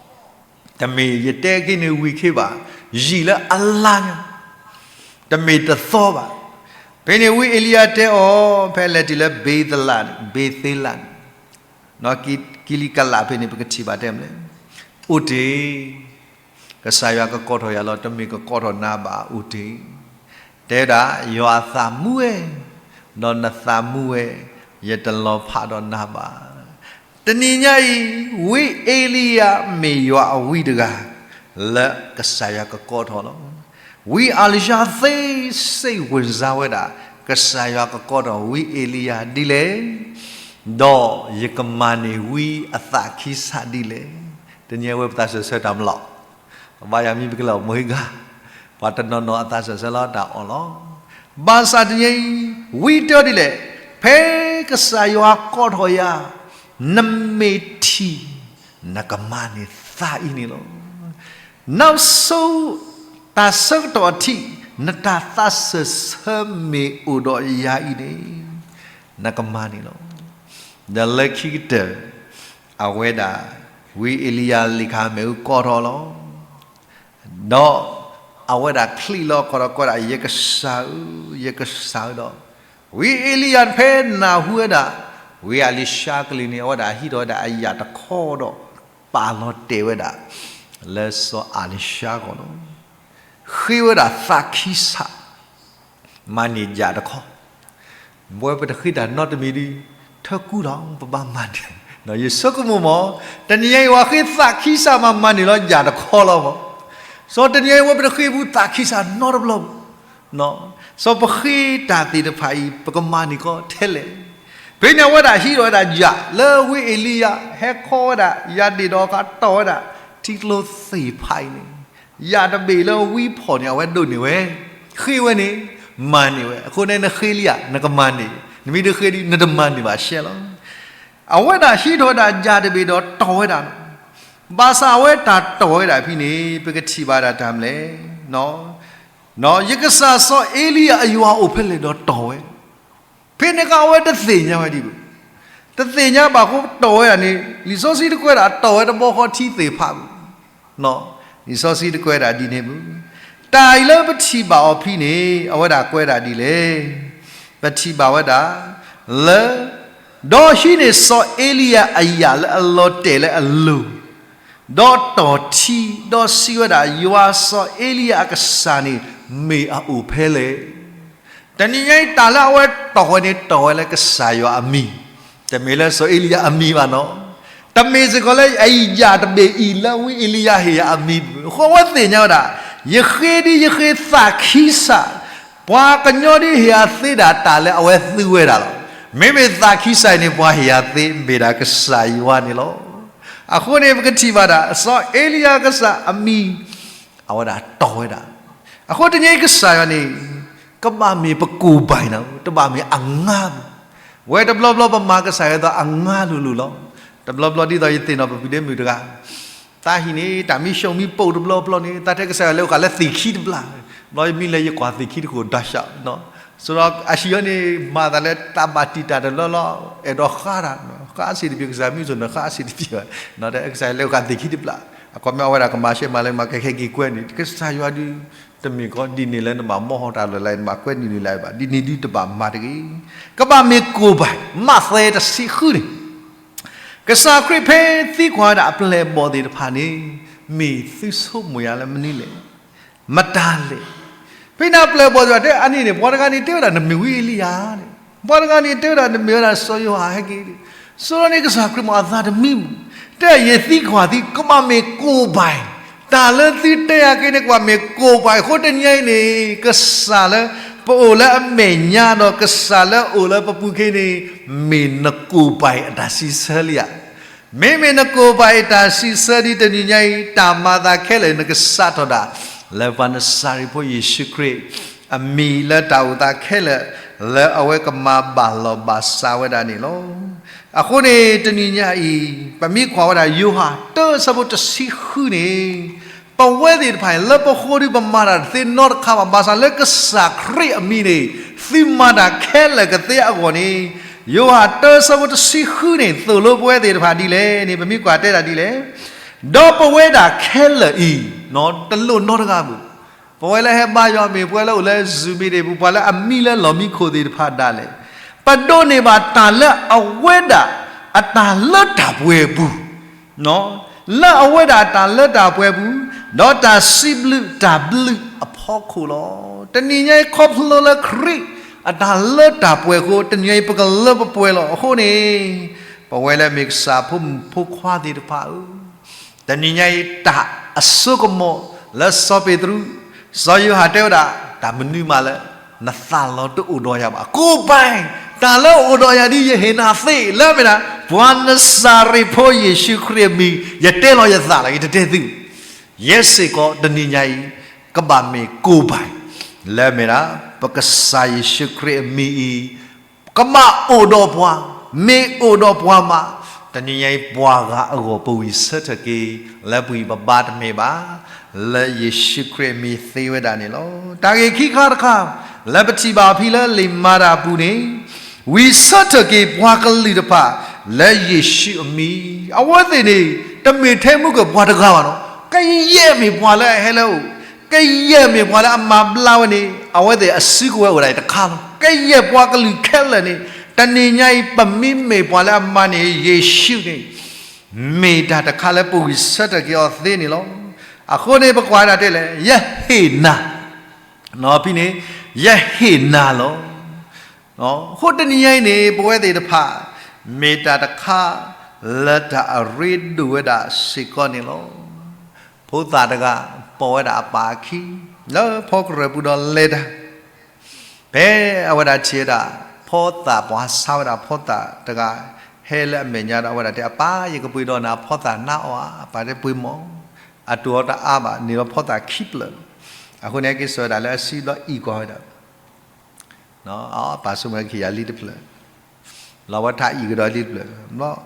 တမ့ၢ်ယတဲက့ၤန့ၣ်ဝံၤခ့ဘၣ်, ယံာ်လၢအလါညါ, တမ့ၢ်တသီဘၣ်. ဖဲန့ၣ်ဝံအ့လံယၤတဲအီၤ, ဖဲလဲၤတုၤလၢဘ့သလးန့ၣ်, ဘ့သ့လးန့ၣ်, ကံလံကလးဖဲန့ၣ် ပကထံၣ်ဘၣ်တဲမလဲၣ်, အိၣ်တ့ၢ်, ကစၢ်ယွၤကကိးထီၣ်ယၤလီၤ, တမ့ၢ်ကကိးထီၣ်နၤဘၣ်, အိၣ်တ့ၢ်. တဲဒၣ်, ယွၤအသးမူဝဲ, ဒီးနသးမူဝဲ, ယတလီၤဖးဒီးနၤဘၣ်. တနံၤညါအံၤ, ဝံအ့လံယၤမ့ၢ်ယွၤအဝံတဂၤ လၢကစၢ်ယွၤကကိးထီၣ်လီၤ. ဝံအ့လံယၤသ့စ့ၣ်ဝ့ၢ်စါဝဲဒၣ် ကစၢ်ယွၤကကိးထီၣ်ဝံအ့လံယၤဒ်လဲၣ်, ဒီးယကမၤန့ၢ်ဝံအသးခံစးဒ်လဲၣ်. တနံၤညါအံၤဝဲပသးစၢၢ်ဆၢတၢ်မလီၤ ဘၣ်ယၤမံပကလဲၤအီၣ်မူဟ့ၣ်ဂၤ, ပှၤတနီၤနီၤအသးစၢၢ်ဆၢလီၤတၢ်အီၣ်လီၤ. ဘၣ်ဆၣ်တနံၤညါအံၤ, ဝံတဲဒ်လဲၣ်, ဖဲကစၢ်ယွၤကိးထီၣ်ယၤ, နမ့ၢ်ထံၣ်, နကမၤန့ၢ်သးအံၤန့ၣ်လီၤ. နောက်ဆုံး, တၢ်ဆၢကတီၢ်အထံး, နတၢ်သးစၢၢ်ဆၢမ့ၢ်အိၣ်ဒီးယၤအံၤန့ၣ်, နကမၤန့ၢ်လီၤ. ဒီးလၢခံကတၢၢ်, အဝဲဒၣ်, ဝံအ့လံယၤလံာ်ခါမ့ၣ်အူကိးထီၣ်လီၤ. ဒီးအဝဲဒၣ်ချံးလီၤခီၣ်ဒီးကိးဒၣ် ယကစၢ်ဧၢ, ယကစၢ်ဧၢဒီး, ဝံအ့လံယၤဖဲနၢ်ဟူဝဲဒၣ်, ဝံအ့လံၡါကလုၢ်န့ၣ် အဝဲဒၣ်ဟံးထီၣ်ဝဲဒၣ်အယၣ်တခီဒီး ပာ်လီၤတဲာ်ဝဲဒၣ် လၢစီၤအ့လံၡါအဂီၢ်လီၤ. ဃ့ဝဲဒၣ်သးခံစး မၤန့ၢ်ယၣ်တခီ, ပဝဲပတဃ့တၢ်နီတမံၤဒီး, ထၢကူဒီးပဘၣ်မၤန့ၢ်, ယဆိကမိၣ်မး, တနံၤညါအံၤပှၤဃ့သးခံစးမးမၤန့ၢ်လီၤယၣ်တခီလီၤမး, စီၤတနံၤညါအံၤဝဲပတဃ့ဘူးသးခံစးနီတဘျီဘၣ်, စီၤပဃ့တၢ်သ့ၣ်တဖၣ်အံၤ ပကမၤန့ၢ်ကီထဲလဲၣ်. ဖဲန့ၣ်အဝဲဒၣ်ဟံးထီၣ်ဝဲဒၣ်ယၣ်လၢဝံအ့လံယၤ ဟဲခီဝဲဒၣ်ယၤဒ့ၣ်ဒီးဃးတီၢ်ဝဲဒၣ် ထံကျိသ့ၣ်ဖးအံၤန့ၣ် ယၣ်တဘ့ၣ်လၢဝံဖီၣ်န့ၣ် အဝဲဒိးန့ၢ်ဝဲ, ဃ့ဝဲန့ၣ်, မၤန့ၢ်ဝဲ, အဃိန့ၣ်နဃ့လံဧါ, နကမၤန့ၢ်, နမ့ၢ်တဃ့ဒီး နတမၤန့ၢ်ဘၣ်ရှဲလီၤ. အဝဲဒၣ်ဟံးထီၣ်ဝဲဒၣ်ယၣ်တဘ့ၣ်ဒီးတီၢ်ဝဲဒၣ်လီၤ. ဘၣ်ဆၣ်အဝဲတၢ်တီၢ်ဝဲဒၣ်ဖဲန့ၣ် ပကထံၣ်ဘၣ်ဒၣ်တၢ်မလဲၣ်, ယကစၢ်စီၤအ့လံယၤအယွၤအိၣ်ဖဲလဲၣ်ဒီးတီၢ်ဝဲ ဖဲန့ၣ်အခါအဝဲတသ့ၣ်ညါဝဲဒံးဘၣ်, တသ့ၣ်ညါဘၣ်အဃိတီၢ်ဝဲဒၣ်န့ၣ် လံာ်စီဆှံတကွဲးဒၣ်တီၢ်ဝဲတဘျီဃီထံသ့ၣ်ဖးဘၣ်, လံာ်စီဆှံတကွဲးဒၣ်ဒ်န့ၣ်ဘၣ်. တၢ်အံၤလၢပထံၣ်ဘၣ်အီၤဖဲန့ၣ် အဝဲဒၣ်ကွဲးဒၣ်ဒ်လဲၣ်, ပထံၣ်ဘၣ်ဝဲဒၣ်, လၢ ဒီးဟံးန့ၢ်စီၤအ့လံယၤအယာ်လၢအလီၤတဲာ်လၢအလိၤ, ဒီးတီၢ်ထံ, ဒီးစံးဝဲဒၣ်, ယွၤစီၤအ့လံယၤအကစၢ်န့ၣ် မ့ၢ်အအိၣ်ဖဲလဲၣ်. တနံၤညါအံၤ တၢ်လၢအဝဲတီၢ်ဝဲန့ၣ် တီၢ်ဝဲလၢကစၢ်ယွၤအမံၤ, တမ့ၢ်လၢစီၤအ့လံယၤအမံၤဘၣ်နီၤ. တမ့ၢ်စ့ၢ်ကီးလၢအယာ်တဘ့ၣ်အံၤလၢဝံအ့လံယၤဟ့ၣ်ယၤအမံၤ, အဃိအဝဲသ့ၣ်ညါဝဲဒၣ်, ယဃ့ဒ်ယဃ့သးခံစး, ပှၤကညီဒ်ဟ့ၣ်အသ့ဒၣ်တၢ်လၢအဝဲသူဝဲဒၣ်လီၤ. မ့မ့ၢ်သးခံစးအံၤန့ၣ် ပှၤဟ့ၣ်အသ့မ့ၢ်ဒၣ်ကစၢ်ယွၤန့ၣ်လီၤ. အဃိန့ၣ် ပကထံၣ်ဘၣ်ဒၣ် စီၤအ့လံယၤကစၢ်အမံၤ အဝဲဒၣ်တီၢ်ဝဲဒၣ်. အဃိတနံၤအံၤကစၢ်ယွၤန့ၣ် ကဘၣ်မ့ၢ်ပကိၢ်ဘၣ်နီၤ, တဘၣ်မ့ၢ်အငါပူၤ. ဝဲတဘျီဘျီပမၤကစၢ်ယွၤအသိးအငါလိၤလိၤလီၤ. တဘျီဘျီဒ်သိးယသ့ၣ်နီၣ်ပပှၤဒ့မုၣ်တဂၤ သးဟံၣ်န့ၣ် တၢ်မံၢ်စိၣ်မံၢ်ပိၢ်တဘျီဘျီန့ၣ် သးထဲကစၢ်ယွၤလၢအိၣ်ဃာ်လၢသ့ၣ်ခံတဘျီ, ဘျီယမံလၢယကွၢ်သ့ၣ်ခံတခိၣ်ဒီးဆၣ်, ဆိဒီးအဟံၣ်အီၤန့ၣ် မၤသးလၢတၢ်ဘၣ်တံာ်တာ်တလၢလီၤ, အဲၣ်ဒိးဃါတၢ်, ဃါစ့ၢ်တပျ့ၤ ကစၢ်မံၣ်စိၣ်န့ၣ် ဃါစ့ၢ်တပျ့ၤဘၣ်, ကစၢ်ယွၤလၢအိၣ်ဃာ်သ့ၣ်ခံတဘျီ, အခီပညီအဝဲဒၣ်ကမၤရှဲမၤလၢမၤကဟဲက့ၤကွဲန့ၣ် ကစၢ်ယွၤဒုး တမ့ၢ်ကီး ဒ်န့ၣ်လၢနဘၣ်မီၢ်ဟီၣ်တၢ်လၢာ်လၢနဘၣ်ကွဲးဒ်န့ၣ်လၢၤဘၣ်, ဒ်န့ၣ်ဒုးတဘၣ်မၤတဂ့ၤ. ကဘၣ်မ့ၢ်ကိၢ်ဘၣ်, မးသဲတဆံဃုန့ၣ်, ကစၢ်ခရံာ်ဖဲသံကွၢ်ဝဲဒၣ်အပျဲၢ်အဘီၣ်သ့ၣ်တဖၣ်န့ၣ်, မ့ၢ်သုဆိကမိၣ်ယၤလၢမနုၤလဲၣ်, မတၤလဲၣ်. ဖဲန့ၣ်အပျဲၢ်အဘီၣ်သ့ၣ်တဖၣ်တဲအါန့ၢ်န့ၣ် ပှၤတဂၤန့ၣ်တဲဝဲဒၣ်နမ့ၢ်ဝံအ့လံယၤန့ၣ်, ပှၤတဂၤန့ၣ်တဲဝဲဒၣ်နမ့ၢ်ဝဲဒၣ်စီၤယိၤဟၣ်ဟဲက့ၤ, ဆိဒီးန့ၣ်ကစၢ်ခရံာ်မ့ၢ်အသးတမံမုာ်, တဲယသံကွၢ်သံ ကဘၣ်မ့ၢ်ကိၢ်ဘၣ်, တၢ်လၢသုတဲအက့ၤန့ၣ် ကဘၣ်မ့ၢ်ကိၢ်ဘၣ်အဃိတနံၤအံၤန့ၣ် ကစၢ်လၢပအိၣ်လၢအမဲာ်ညါဒီးကစၢ်လၢအအိၣ်လၢပပူၤခ့န့ၣ် မ့ၢ်နကိၢ်ဘၣ်အတၢ်စံးဆၢလံဧါ. မ့မ့ၢ်နကိၢ်ဘၣ်အတၢ်စံးဆၢဒ်တနံၤညါအံၤ တၢ်မၤသးခဲလၢာ်နကစးထီၣ်ဒၣ် လၢပှၤနစၤရ့းဖိယ့ၣ်ၡူးခရံာ် အမံၤလၢတၢ်အိၣ်သးခဲလၢာ် လၢအဝဲကမၤဘၣ်လီၢ်ဘၣ်စးဝဲဒၣ်န့ၣ်လီၤ. အဃိန့ၣ် တနံၤညါအံၤ ပမ့ၢ်ကွၢ်ဝဲဒၣ်ယိၤဟၣ်တၢအဆၢဖိတဆံဃုန့ၣ်, ပဝဲသ့ၣ်တဖၣ်အံၤ လၢပဃိဒုးပမၤတၢ်တသ့နီတခါဘၣ်, ဘၣ်ဆၣ်လၢကစၢ်ခရံာ်အမံၤန့ၣ် သုမၤတၢ်ခဲလၢာ်ကသ့အဂီၢ်န့ၣ်, ယိၤဟၣ်တၢအဆၢဖိတဆံဃုန့ၣ် သိၣ်လိပဝဲသ့ၣ်တဖၣ်ဒ်လဲၣ်န့ၣ် ပမ့ၢ်ကွၢ်တဲဒၣ်ဒ်လဲၣ်, ဒီးပဝဲဒၣ်ခဲလၢာ်အံၤ, တလိၣ်နီတဂၤဘၣ် ပဝဲလၢဟဲဘါယွၤမ့ၢ် ပဝဲလၢအိၣ်လၢ Zoom မ့ၢ်ဒၣ် ပှၤလၢအမံလၢလီၢ်မံခိၣ်သ့ၣ်တဖၣ်ဒၣ်လဲာ်, ပဒိးန့ၢ်ဘၣ်တၢ်လၢအဝဲဒၣ်အတၢ်လၢတၢ်ပှဲၤအပူၤ, လၢအဝဲဒၣ်အတၢ်လၢတၢ်ပှဲၤအပူၤ, ဒီးတၢ်စံးဘျုးတၢ်ဘျုးအဖီခိၣ်လီၤ. တနံၤညါအံၤခီဖျိလၢခရံာ်အတၢ်လၢတၢ်ပှဲၤအဃိ တနံၤညါအံၤပကလၢပပှဲၤလီၤ. အဃိန့ၣ် ပဝဲလၢမ့ၢ်ကစၢ်ဖိမုၣ်ဖိခွါသ့ၣ်တဖၣ်ဧၢ, တနံၤညါအံၤတၢ်အစိကမီၤလၢစီၤပ့းတရူး, စီၤယိၤဟၣ်တဲဝဲဒၣ် တၢ်မနုၤမးလၢ နသးလီၤတအိၣ်ဒီးယၤဘၣ်. ကိၢ်ဘၣ်, တၢ်လၢအိၣ်ဒီးယၤဒ်ယဟ့ၣ်နၤသ့ လၢမ့ၢ်ဒၣ် ပှၤနစၤရ့းဖိယ့ၣ်ၡူးခရံာ်အမံၤ ယတဲလီၤယသးလၢယတတဲသု, ယဲစ့ၢ်ကီးတနံၤညါအံၤ ကဘၣ်မ့ၢ်ကိၢ်ဘၣ် လၢမ့ၢ်ဒၣ် ပကစၢ်ယ့ၣ်ၡူးခရံာ်အမံၤအံၤ ကဘၣ်အိၣ်ဒီးပှၤ, မ့ၢ်အိၣ်ဒီးပှၤမး, တနံၤညါအံၤပှၤဂၤအဂီၢ် ပဝံၤဆၢထၢၣ်က့ၤ လၢပဂံၢ်ပဘါတမ့ၢ်ဘၣ်, လၢယ့ၣ်ၡူးခရံာ်အမံၤသ့ဝဲဒၣ်န့ၣ်လီၤ. တၢ်ဂ့ၢ်ခံခါတခါ လၢပထံၣ်ဘၣ်အီၤဖဲလၢလံာ်မၤတၢ်အပူၤန့ၣ်, ဝံၤဆၢထၢၣ်က့ၤပှၤကလုာ်တဖၣ် လၢယ့ၣ်ၡူးအမံၤ, အဝဲသ့ၣ်န့ၣ် တမ့ၢ်ထဲမုၢ်ကၢၢ်ပှၤတဂၤဘၣ်နီၤ, ကယဲၢ်မ့ၢ်ပှၤလၢအဟဲလၢအအိၣ် ကယဲၢ်မ့ၢ်ပှၤလၢအမၤဘျါဝဲန့ၣ် အဝဲသ့ၣ်အစုကဝဲၤအိၣ်ဒၣ်အံၤတခါလီၤ. ကယဲၢ်ပှၤကလုာ်ခဲလၢာ်န့ၣ် တနံၤညါအံၤ ပမ့မ့ၢ်ပှၤလၢအမၤန့ၢ်ယ့ၣ်ၡူးန့ၣ် မ့ၢ်တၢ်တခါလၢပဝံၤဆၢထၢၣ်က့ၤအီၤသ့န့ၣ်လီၤ. အဃိန့ၣ် ပကွၢ်ဒၣ်တဲလဲၣ်, ယဟ့ၣ်နၤ, ဖဲန့ၣ် ယဟ့ၣ်နၤလီၤ. အဃိတနံၤညါအံၤန့ၣ် ပဝဲသ့ၣ်တဖၣ် မ့ၢ်တၢ်တခါလၢတၢ်အရ့ဒိၣ်ဝဲဒၣ်စ့ၢ်ကီးန့ၣ်လီၤ. ဖိသၣ်တဂၤ ပိာ်ဝဲဒၣ်အပၢ်အခံ လၢဖီကရၢၢ်ပူၤဒီးလဲၤတၢ် ဖဲအဝဲဒၣ်ထံၣ်ဝဲဒၣ် ဖီသၣ်ပှၤဆါဝဲဒၣ်ဖီသၣ်တဂၤ ဟဲလၢအမဲာ်ညါဒီး အဝဲဒၣ်တဲ အပၢ် ယကပှ့ၤဒီးနၤဖီသၣ်နါအီၣ်ဧါ. အပၢ်တဲပှ့ၤမီၢ်, အတိၢ်အီၤတအါဘၣ် န့ၢ်လီၤဖီသၣ်ခံဖျၢၣ်လီၤ. အဃိန့ၣ် ဟဲက့ၤစိာ်ဝဲဒၣ်လၢအစုဒီးအံၣ်ကွၢ်ဝဲဒၣ် အပၢ်ဆိကမိၣ်ကဟ့ၣ်ယၤလံတဖျၢၣ်, လီၤဝဲထးအံၣ်ကဒီးလံတဖျၢၣ်,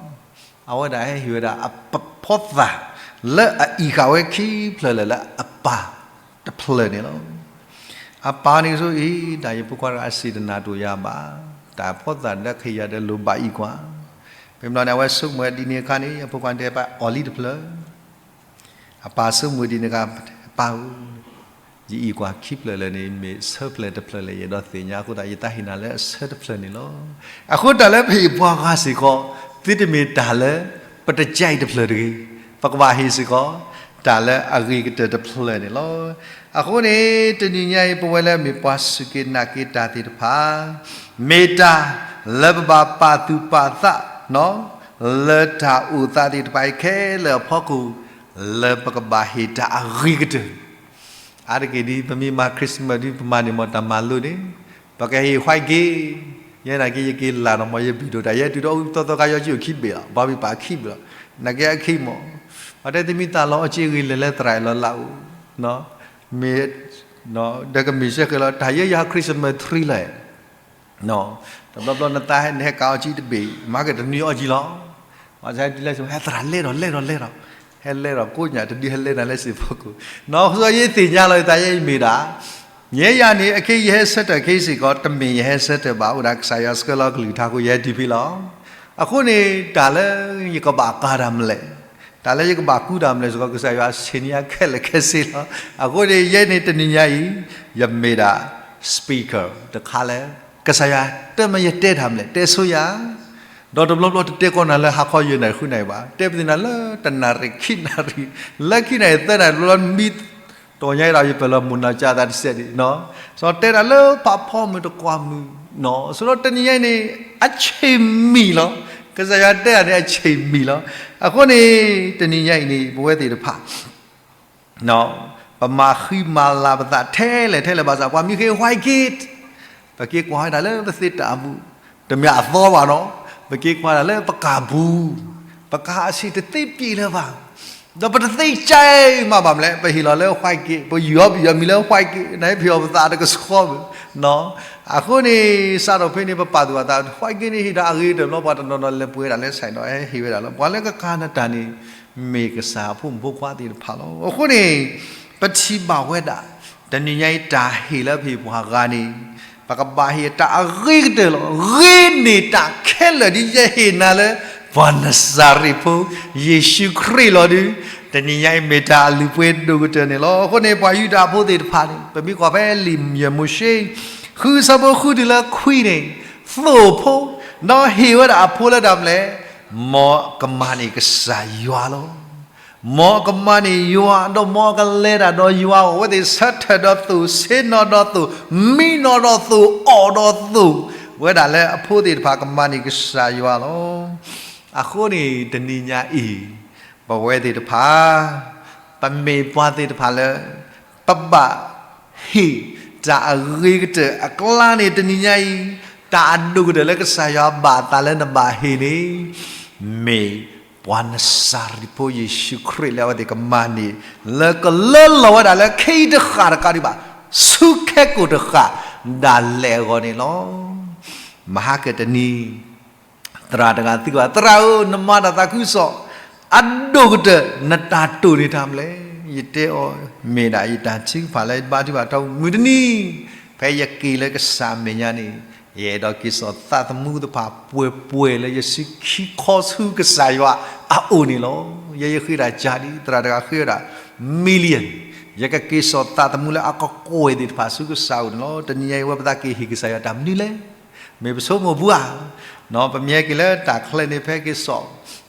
အဝဲဒၣ်ဟဲဟ့ၣ်ဝဲဒၣ် ဖီသၣ် လၢအအံၣ်ဃာ်ဝဲခံဖျၢၣ်လၢာ်လၢအပၢ်တဖျၢၣ်န့ၣ်လီၤ. အပၢ်န့ၣ်ဆိအံၤ တၢ်ယဖိခွါတဂၤအစံၣ်တနၢ်တိၢ်ယၤဘၣ်, တၢ်ဖီသၣ်ဒီးခ့ယၤဒီးလိၣ်ဘၣ်အံၣ်ကွၢ်, ဖဲန့ၣ်န့ၣ် အဝဲဆိကမိၣ်ဝဲဒ်န့ၣ်အခါန့ၣ် အဖိခွါတဲပၢ်အီၣ်လံတဖျၢၣ်, အပၢ်ဆိကမိၣ်ဒ်န့ၣ်အခါ ပၢ်ဧၢ ယအံၤကွၢ်ခံဖျၢၣ်လၢာ်န့ၣ် မ့ၢ်ဆၢဖျၢၣ်တဖျၢၣ်လၢာ် ယအဲၣ်ဒိးသ့ၣ်ညါအဃိသတး ယသးဟ့ၣ်နၤလၢအဆၢတဖျၢၣ်န့ၣ်လီၤ. အဃိတၢ်လၢပဟ့ၣ်ပှၤဂၤစ့ၢ်ကီး သုတမ့ၢ်တၢ်လၢ ပတကဲအံၤတဖျၢၣ်တဂ့ၤ, ပကဘၣ်ဟ့ၣ်စ့ၢ်ကီး တၢ်လၢအဂ့ၤကတၢၢ်တဖျၢၣ်န့ၣ်လီၤ. အဃိန့ၣ် တနံၤညါအံၤ ပဝဲလၢအမ့ၢ်ပှၤစူၢ်က့ၤနာ်က့ၤတၢ်သ့ၣ်တဖၣ် မ့ၢ်တၢ်လၢပဘၣ်ပာ်သူၣ်ပာ်သး လၢတၢ်အိၣ်သးသ့ၣ်တဖၣ်အံၤခဲလၢာ်အဖီခိၣ် လၢပကဘၣ်ဟ့ၣ်တၢ်အဂ့ၤကတၢၢ် အါတက့ၢ်ဒ် ပမ့ၢ်မၤ Christmas ဒ်ပမၤန့ၣ်မ့ၢ်တၢ်မၤလိန့ၣ် ပကဟ့ၣ် white cake, ယဲနာ်က့ ယက့ၤလၢ်ဒီးမ့ၢ်ယဘ့ၣ်ဒိၣ်တၢ် ယဲတုၤဒီးအိၣ်သီသီခါ ယီၤကံအိၣ်ခံဘ့ၣ်လီၤ, ဘၣ်မ့ၢ်ပာ်ခံဘ့ၣ်လီၤ, နာ်က့အခံမ့ၢ်, ပှၤတဲတမံၤသးလီၤအီၣ်က့ဂ့ၤလဲၤလၢသရၣ်အလီၢ်လၢ်အိၣ်, မ့ၢ်, ဒီးကမ့ၢ်စ့ၢ်ကီးလီၤ တၢ်ယဲယၤ Christmas tree လီၤ တဘျီဘျီနသးဟဲနဟဲကၤအီၣ်ကံတဘ့ၣ် မၤက့ၤတနွံအီၣ်ကံလီၤ. ဘၣ်ဆၣ်ဟဲတုၤလၢစ့ၢ် ဟဲသရၣ်လဲၤဒီးလဲၤဒီးလဲၤဒီး, ဟဲလဲၤဒီးကိးညၣ်တဒုဟဲလဲၤနၤလၢစ့ၢ်ဖီခိၣ်, နီၢ်စီယဲသ့ၣ်ညါလီၤသးယဲအံၤမ့ၢ်ဒၣ်, ယဲယၤန့ၣ် အခဲယဟဲဆၢထၢၣ်ခဲအံၤစ့ၢ်ကီး တမ့ၢ်ယဟဲဆၢထၢၣ်ဘၣ် အိၣ်ဒၣ်ကစၢ်ယွၤဆှၢလီၤကလုၢ်ကထါအဃိ ယဟဲတုၤဖဲလီၤ. အဃိန့ၣ် တၢ်လၢယကဘၣ်ကၤတၢ်မနုၤလဲၣ်, တၢ်လၢယကဘၣ်ကူတၢ်မနုၤလဲၣ်စ့ၢ်ကီး ကစၢ်ယွၤဆ့ၣ်န့ၢ်ယၤခဲလၢာ်ခဲဆ့လီၤ. အဃိန့ၣ် ယဲန့ၣ်တနံၤညါအံၤ ယမ့ၢ်ဒၣ် speaker တခါလၢ ကစၢ်ယွၤတမၢယတဲတၢ်မနုၤလဲၣ် တဲဆိယၤ, ဒီးတဘျီဘျီတတဲကီးနၤလၢဟါခီယဲၢ်နၣ်ရံၣ်ဃုနၣ်ရံၣ်ဘၣ်, တဲပသ့ၣ်နၤလၢတနၣ်ရံၣ်ခံနၣ်ရံၣ်, လၢခံနၣ်ရံၣ်သၢနၣ်ရံၣ်တဘျီဘျီမံ တဂီၤညါအံၤဒီးယပာ်လီၤမုၢ်နီၢ်ကၠါသးတစဲးဒံး, စီၤတဲနၤလၢဖးဖီမုၢ်တကွၢ်မုၢ်, စီၤဒီးတနံၤညါအံၤန့ၣ် အဆ့ၣ်မံၤလီၤ. ကစၢ်ယွၤတဲတၢ်န့ၣ် အဆ့ၣ်မံၤလီၤ. အဃိန့ၣ် တနံၤညါအံၤန့ၣ် ပဝဲသ့ၣ်တဖၣ် ပမၤဃံမၤလၤပသးထဲလဲၣ်ထဲလဲၣ်ဘၣ်ဆၣ် ပှၤမံဃ့ white cake, ပက့ၤကွၢ်ဝဲဒၣ်လၢပသ့တၢ်အပူၤ, တမ့ၢ်အသီဘၣ်နီၤ, ပက့ၤကွၢ်ဒၣ်လၢပကၤပူၤ, ပကၤအဆံးတသ့ပျံၤလၢၤဘၣ်, ဒီးပတသ့ကၢမးဘၣ်မလဲၣ်, ပဟ့ၣ်လီၤလၢ white cake, ပယူးအီၤပယူးအီၤမံၤလၢ white cake, နဟဲဖံးအီၤပသးတကဆှီဘၣ်, အဃိန့ၣ် စးထီၣ်ဖဲန့ၣ် ပပာ်သူၣ်ပာ်သး white cake န့ၣ်ဟ့ၣ်တၢ်အဂ့ၤကတၢၢ်ဘျီ ပှၤတနီၤနီၤလဲၤပှ့ၤဝဲဒၣ်လၢ ဆိုင် ဒီးဟဲဟ့ၣ်ဝဲဒၣ်လီၤ. ပှၤလၢကကၤနတၢ်န့ၣ် မ့ၢ်ကစၢ်အဖိမုၣ်ဖိခွါသ့ၣ်တဖၣ်လီၤ. အဃိန့ၣ် ပထံၣ်ဘၣ်ဝဲဒၣ် တနံၤညါအံၤတၢ်ဟ့ၣ်လၢပဟ့ၣ်ပှၤဂၤန့ၣ် ပကဘၣ်ဟ့ၣ်တၢ်အဂ့ၤကတၢၢ်လီၤ. ဂ့ၤန့ၢ်တၢ်ခဲလၢာ်ဒ်ယဟ့ၣ်နၤလၢ ပှၤနစၤရ့းဖိ ယ့ၣ်ၡူးခရံာ်လီၤဒုး တနံၤညါအံၤမ့ၢ်တၢ်အလုၢ်အပှ့ၤဒိၣ်ကတၢၢ်န့ၣ်လီၤ. အဃိန့ၣ် ပှၤယူဒၤဖိသ့ၣ်တဖၣ်န့ၣ် ပမ့ၢ်ကွၢ်ဖဲလံာ်ယဲၢ်မိၤၡ့ ဃုဆၢဖိဃုတုၤလၢခွံန့ၣ် သိၣ်ဖိ ဒီးဟ့ၣ်ဝဲဒၣ်အဖိလၢတၢ်မနုၤလဲၣ်, မ်အကမၤန့ၢ်ကစၢ်ယွၤလီၤ. မ်အကမၤန့ၢ်ယွၤ ဒီးမ်အကလဲၤတၢ်ဒီးယွၤအဂီၢ်, အဝဲသ့ၣ်ဆၢထၢၣ်ဒီးသိၣ်, ဆ့ၣ်နီၤဒီးသိၣ်, မံနီၤဒီးသိၣ်, အီၣ်ဒီးသိၣ်, ဝဲဒၣ်လၢအဖိသ့ၣ်တဖၣ်ကမၤန့ၢ်ကစၢ်ယွၤလီၤ. အဃိန့ၣ် တနံၤညါအံၤ ပဝဲသ့ၣ်တဖၣ် ပမ့ၢ်ပှၤသ့ၣ်တဖၣ်လၢ ပဘၣ်ဟ့ၣ်တၢ်အဂ့ၤကတၢၢ်အကျါန့ၣ် တနံၤညါအံၤ တၢ်အဒိၣ်ကတၢၢ်လၢကစၢ်ယွၤဘၣ်သးလၢနဘၣ်ဟ့ၣ်န့ၣ် မ့ၢ်ပှၤနစၤရ့းဖိယ့ၣ်ၡူးခရံာ်လၢအဝဲသ့ၣ်ကမၤန့ၢ် လၢကလၢလီၤဝဲဒၣ်လၢခဲအံၤတဃၣ်တကးဒံးဘၣ် ဆူခဲကိာ်တဃၣ်ဒၣ်လဲာ်အဂီၢ်န့ၣ်လီၤ. မဟါကတနံၤ သရၣ်တဂၤသံကွၢ်, သရၣ်ဧၢ, နမၤတၢ်သးခုကစီၣ် အဒိၣ်ကတၢၢ် နတၢ်တိာ်န့ၢ်တၢ်မနုၤလဲၣ်. ယတဲအီၤ, မ့ၢ်ဒၣ်ယတၢ်ထုကဖၣ်လၢယဘါထုကဖၣ်ထီဘိ မုၢ်တနံၤ ဖဲယက့ၤလၢကစၢ်အမဲာ်ညါန့ၣ် ယအဲၣ်ဒိးက့ၤစိာ်သးသမူသ့ၣ်တဖၣ်ပှဲၤပှဲၤလၢယစုခံ ခီဆူကစၢ်ယွၤအအိၣ်န့ၣ်လီၤ. ယဲယဃ့တၢ်ကၢ်ဒ် သရၣ်တဂၤဃ့ဝဲဒၣ် million, ယကက့ၤစိာ်သးသမူလၢအကကွဲၢ်သ့ၣ်တဖၣ်ဆူကစၢ်အအိၣ်န့ၣ်လီၤ. တနံၤညါအံၤ ဝဲပသးက့ၤဟ့ၣ်ကစၢ်ယွၤတၢ်မနုၤလဲၣ်. မ့ၢ်ပဆိကမိၣ်ပှၤ, ပမ့ၢ်ဟဲက့ၤလၢတၢ်ချၢန့ၣ် ဖဲက့ၤစိာ်,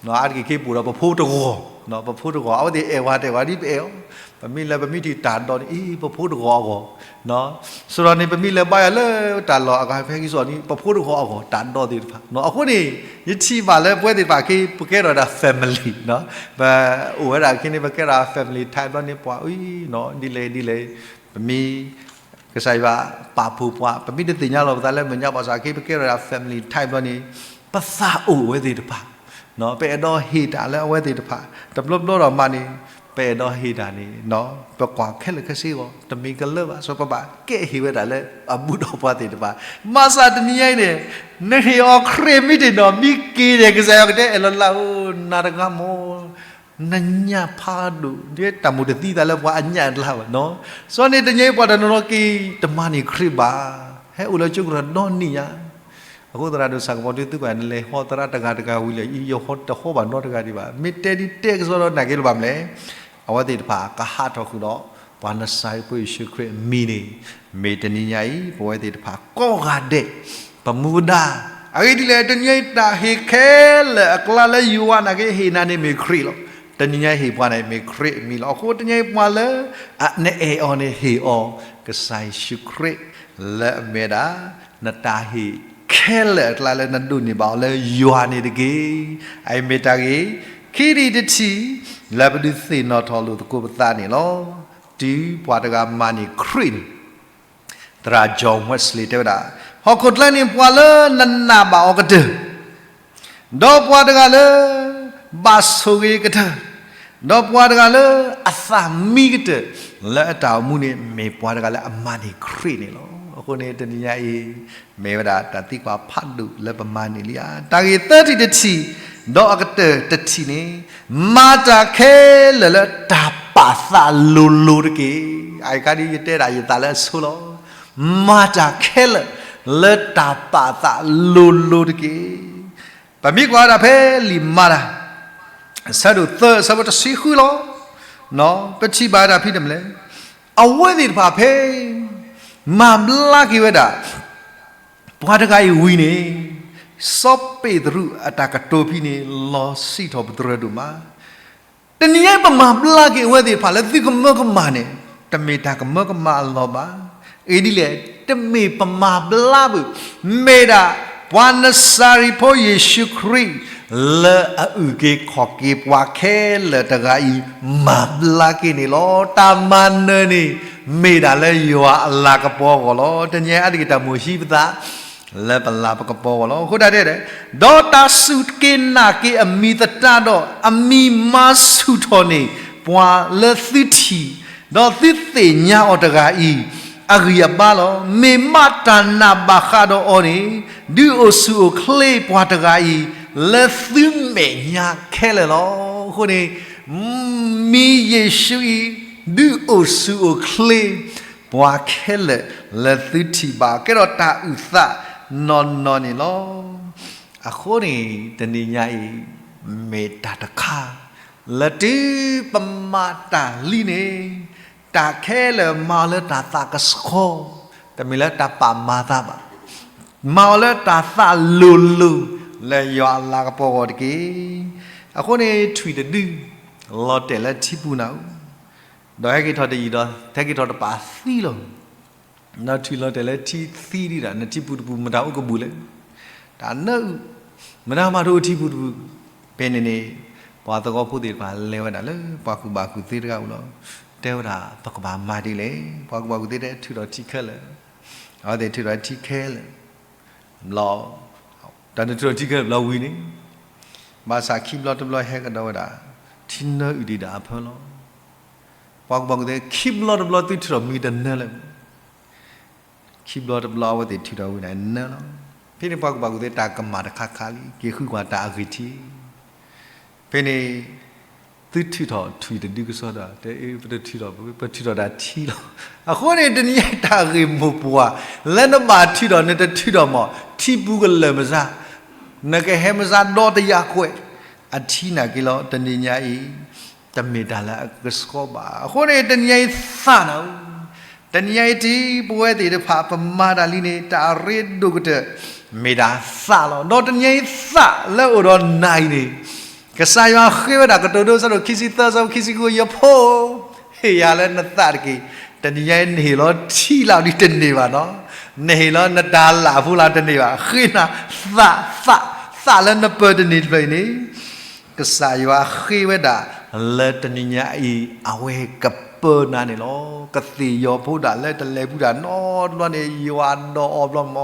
အါတက့ၢ်က့ၤပိာ်ဒီးပဖိတဂီၤ, ပဖိတဂီၤ အဝဲသ့ၣ်အဲၣ်ဝဲတအဲၣ်ဝဲဒ်ပအဲၣ်အီၤ, ပမ့ၢ်လဲၤပမ့ၢ်ထံၣ်တၢ်ဒိးန့ၣ် အံၤ ပဖိတဂီၤအဂီၢ်, ဆိုတော့န့ၣ် ပမ့ၢ်လဲၤဘါယွၤလၢတၢ်လီၢ်အဂၤ ဖဲက့ၤစိာ်န့ၣ် ပဖိတဂီၤအဂီၢ် တၢ်ဒိးသ့ၣ်တဖၣ်. အဃိန့ၣ် ယထံၣ်ဘၣ်လၢပဝဲသ့ၣ်တဖၣ်က့ၤ ပကဲထီၣ်ဒၣ် family, ပအိၣ်ဝဲဒၣ်က့ၤန့ၣ် ပကဲထီၣ် family type ဘျီန့ၣ် ပှၤအံၤ ဒ်လဲၣ်ဒ်လဲၣ်, ပမ့ၢ် ကစၢ်ယွၤပာ်ဖှိၣ်ပှၤ, ပမ့ၢ်တသ့ၣ်ညါလီၤပသးလၢမဲာ်ညါဘၣ်ဆၣ် က့ၤပကဲထီၣ်ဒၣ် family type ဘျီန့ၣ် ပသးအိၣ်အဝဲသ့ၣ်တဖၣ်, ပအဲၣ်ဒိးဟ့ၣ်တၢ်လၢအဝဲသ့ၣ်တဖၣ်, တဘျီဘျီဒီးမးန့ၣ် ပအဲၣ်ဒိးဟ့ၣ်တၢ်န့ၣ် ပကွၢ်ခဲလၢာ်ခဲဆ့အဂီၢ် တမ့ၢ်ကလၢဘၣ်, စီၤပၤဘၣ်ကဲဟ့ၣ်ဝဲဒၣ်လၢအဘူၣ်ဒီးပှၤသ့ၣ်တဖၣ်, ဘၣ်ဆၣ်တနံၤညါအံၤန့ၣ် နဟ့ၣ်အီၤခရံာ်မ့ၢ်တ့ၢ်နီၢ်မံက့ၤန့ၣ် ကစၢ်ယွၤကတဲအဲၣ်လီၤလၢအိၣ် နၤတဂၤမ့ၢ် နညၣ်ဖးဒိၣ်, တၢ်မိၣ်တသံသးလၢပှၤအညၣ်အကျါဘၣ်နီၤ, စီၤန့ၣ်တနံၤညါအံၤပှၤတနီၤနီၤက့ၤ တမၤန့ၢ်ခရံာ်ဘၣ်, ဟဲအိၣ်လၢကၠိကရၢဒီနံၣ်ညါ, အဃိသရၣ်ဒိၣ်ဆၣ်ကပီၤဒုးသုကွၢ် နလဲၤဟီသရၣ်တဂၤတဂၤဝံၤလၢာ် ယဟီတဟီဘၣ်နီတဂၤဒံးဘၣ်, မ့ၢ်တဲဒ်တဲကစီဒီးနာ်က့လၢၤဘၣ်မလဲၣ်, အဝဲသ့ၣ်တဖၣ်ကဟးထီၣ်ဃုာ်ဒီး ပှၤနစၤရ့းဖိယ့ၣ်ၡူးခရံာ်အမံၤန့ၣ် မ့ၢ်တနံၤညါအံၤ ပဝဲသ့ၣ်တဖၣ်ကိးဂၤဒဲး ပမူဒါ. အဂ့ၢ်ဒ်လဲၣ် တနံၤညါအံၤတၢ်ဟ့ၣ်ခဲလၢာ်အကျါလၢယွၤနာ်က့ဟ့ၣ်နၤန့ၣ်မ့ၢ်ခရံာ်လီၤ. တနံၤညါအံၤဟ့ၣ်ပှၤန့ၣ်မ့ၢ်ခရံာ်အမံၤလီၤ. အဃိတနံၤညါအံၤပှၤလၢ နအဲၣ်အီၤန့ၣ်ဟ့ၣ်အီၤ ကစၢ်ယ့ၣ်ၡူးခရံာ် လၢအမ့ၢ်ဝဲဒၣ် နတၢ်ဟ့ၣ်ခဲလၢာ်အကျါလၢနဒိးန့ၢ်ဘၣ်အီၤလၢယွၤန့ၣ်တက့ၢ်. အအံၤမ့ၢ်တၢ်ဂ့ၢ် ခံထံၣ်တထံၣ် လၢပဒုးသ့ၣ်နီၣ်ထီၣ်လိာ်သကိးပသးန့ၣ်လီၤ. တုၤပှၤတဂၤမၤန့ၢ်ခရံာ်န့ၣ် သရၣ် John Wesley တဲဝဲဒၣ်, ဟီၣ်ခိၣ်ချၢန့ၣ်ပှၤလၢနနာ်ဘၣ်အီၤကတၢၢ် ဒီးပှၤတဂၤလၢ ဘၣ်ဆိၣ်ဂ့ၤကတၢၢ်, ဒီးပှၤတဂၤလၢအသးမံကတၢၢ် လၢအတၢ်အိၣ်မူန့ၣ် မ့ၢ်ပှၤတဂၤလၢအမၤန့ၢ်ခရံာ်န့ၣ်လီၤ. အဃိန့ၣ်တနံၤညါအံၤ မ့ၢ်ဝဲဒၣ်တၢ်သံကွၢ်ဖးဒိၣ်လၢပမၤန့ၢ်လံဧါ. တၢ်ဂ့ၢ်သၢထံၣ်တထံၣ် ဒီးအကတၢၢ်တထံၣ်န့ၣ် မၤတၢ်ခဲလၢာ်လၢတၢ်ပာ်သးလိၤလိၤတက့ၢ်. အအံၤခါဒ်ယတဲဒၣ်ယသးလၢအဆိလီၤ. မၤတၢ်ခဲလၢာ်လၢတၢ်ပာ်သးလိၤလိၤတက့ၢ်. ပမ့ၢ်ကွၢ်ဝဲဒၣ်ဖဲလံာ်မၤတၢ် အဆၢဒိၣ်သၢ အဆၢဖိတဆံဃုလီၤ. ပထံၣ်ဘၣ်ဝဲဒၣ်ဖဲတမံၤလဲၣ်, အဝဲသ့ၣ်တဖၣ်ဖဲ မၤဘျါက့ၤဝဲဒၣ် ပှၤတဂၤအံၤဝံၤန့ၣ် စီၤပ့းတရူးအတၢ်ကတိၤဖဲန့ၣ် လီၤစံးထီၣ်ပတြၢၤဒိၣ်မး. တနံၤညါအံၤပမၤဘျါက့ၤအဝဲသ့ၣ်တဖၣ်လၢသုကမၢကမၣ်န့ၣ် တမ့ၢ်တၢ်ကမၢကမၣ်အလီၢ်ဘၣ်. အဂ့ၢ်ဒ်လဲၣ်, တမ့ၢ်ပမၤဘျါဘၣ်, မ့ၢ်ဒၣ် ပှၤနစၤရ့းဖိယ့ၣ်ၡူးခရံာ် လၢအအုၣ်က့ၤခီၣ်က့ၤပှၤခဲလၢာ်တဂၤအံၤ မၤဘျါက့ၤန့ၣ်လီၤ. တၢ်မၤနၢၤန့ၣ် မ့ၢ်ဒၣ်လၢယွၤအလၤကပီၤအဂီၢ်လီၤ. တနံၤညါအံၤအါတက့ၢ်တၢ်မိၣ်ဟံးပသး လၢပလၤပကပီၤအဂီၢ်လီၤ. အဃိဒၣ်တဲဒၣ်, ဒီးတၢ်စူၢ်က့ၤနာ်က့ၤအမံၤသတးဒီး အမံၤမၤဆူၣ်ထီၣ်န့ၢ်ပှၤလၢသုထံၣ်, ဒီးသုသ့ၣ်ညါအီၤတဂၤအံၤ အဂံၢ်အဘါလီၤ. မ့ၢ်မးတၢ်နာ်ဘၣ်ဃးဒီးအီၤန့ၣ် ဒုးအိၣ်ဆူၣ်အိၣ်ချ့ပှၤတဂၤအံၤ လၢသုမဲာ်ညါခဲလၢာ်လီၤ. အဃိန့ၣ် မံၤယ့ၣ်ၡူးအံၤ ဒုးအိၣ်ဆူၣ်အိၣ်ချ့ ပှၤခဲလၢာ်လၢသုထံၣ်ဘၣ် ကဲထီၣ်တၢ်အုၣ်သးနီၢ်နီၢ်န့ၣ်လီၤ. အဃိန့ၣ် တနံၤညါအံၤ မ့ၢ်တၢ်တခါ လၢတုၤပမၤတၢ်လံန့ၣ် တၢ်ခဲလၢာ်မၤအီၤလၢတၢ်သးကဆှီ, တမ့ၢ်လၢတၢ်ပာ်မၤသးဘၣ်. မၤအီၤလၢတၢ်သးလိၤလိၤ လၢယွၤအလၤကပီၤအဂီၢ်တက့ၢ်. အဃိန့ၣ်ထွံၣ်တဒု လီၤတဲာ်လၢထံပူၤနၤဧိၤ, ဒီးဟဲက့ၤထီၣ်တယံာ်ဒီး ဟဲက့ၤထီၣ်တပာ်သံလီၤ. နထွံၣ်လီၤတဲာ်လၢထံသံဒံးဒၣ် နထံပူၤတပူၤမတၤအိၣ်ကဘူၣ်လဲၣ်. တၢ်နၢအုၣ် မတၤမၤတအိၣ်ထံပူၤတပူၤ. ဖဲန့ၣ်န့ၣ် ပှၤသဝီဖိသ့ၣ်တဖၣ်လဲၤဝဲဒၣ်လၢပှၤကူၣ်ဘၣ်ကူၣ်သ့တဂၤအအိၣ်လီၤ. တဲဝဲဒၣ် ပကဘၣ်မၤဒ်လဲၣ်. ပှၤကူၣ်ဘၣ်ကူၣ်သ့တဲထုးထီၣ်ထံခဲလၢာ်, အဝဲသ့ၣ်ထုးထီၣ်ထံခဲလၢာ် ဘျီ တၢ်နထုးထီၣ်ထံခဲလၢာ်ဘျီဝံၤန့ၣ် ဘၣ်ဆၣ်ခံဘျီတဘျီဟဲကဒီးဝဲဒၣ် ထံနၢအုၣ်ဒံးဒၣ်အဖၢလီၤ. ပှၤကူၣ်ဘၣ်ကူၣ်သ့ ခံဘျီတဘျီသုထုးထီၣ်မံတနၢလၢၤ. ခံဘျီတဘျီအဝဲသ့ၣ်ထုးထီၣ်ဝံၤန့ၣ်နၢလီၤ. ဖဲန့ၣ်ပှၤကူၣ်ဘၣ်ကူၣ်သ့တၢ်ကမၣ်တခါခါလံ က့ၤဃုကွၢ်တၢ်အဂ့ၢ်ထံး ဖဲန့ၣ် သုထုးထီၣ်ထွံၣ်တဒုကစီဒီး တဲအ့ ပတထုးထီၣ် ပထုးထီၣ်တၢ်ထံလီၤ. အဃိန့ၣ် တနံၤညါတၢ်ဂ့ၢ်မိၢ်ပှၢ် လၢနဘၣ်ထုးထီၣ်နတထုးထီၣ်မး ထံပူၤကလၢာ်မစါ နကဟဲမစါဒီတယၤကွဲး အထံနာ်က့ၤလီၤ. တနံၤညါအံၤ တမ့ၢ်တၢ်လၢအကဆှီဘၣ်. အဃိန့ၣ် တနံၤညါအံၤသးနၤဧိၤ, တနံၤညါအံၤထံ ပဝဲသ့ၣ်တဖၣ်ပမၤတၢ်လံန့ၣ် တၢ်အရ့ဒိၣ်ကတၢၢ် မ့ၢ်ဒၣ်သးလီၤ. ဒီးတနံၤညါအံၤသးလၢအိၣ်ဒီးနၤအံၤန့ၣ် ကစၢ်ယွၤဃ့ဝဲဒၣ်ကတိၤဒိ ဆၢဒိၣ်ခံဆံသၢ ဆၢဖိခံဆံဃု ယဖိ ဟ့ၣ်ယၤလၢနသးတက့ၢ်. တနံၤညါအံၤနဟ့ၣ်လီၤထံလၢဒ်တန့ၢ်ဘၣ်နီၤ, နဟ့ၣ်လီၤနတၢ်လၢ်ဖိလၢတန့ၢ်ဘၣ်. ဃ့နၤသး သး သးလၢနပၢၤတန့ၢ်တဖျၢၣ်အံၤန့ၣ် ကစၢ်ယွၤဃ့ဝဲဒၣ်လၢတနံၤညါအံၤ အဝဲကပၢနၤန့ၣ်လီၤ. ကသ့ၣ်ယီၤဖိဒၣ်လၢတလဲၤဘူးတၢ်နီတဘျီန့ၣ် ယွၤဒိးအီၤဘျီမ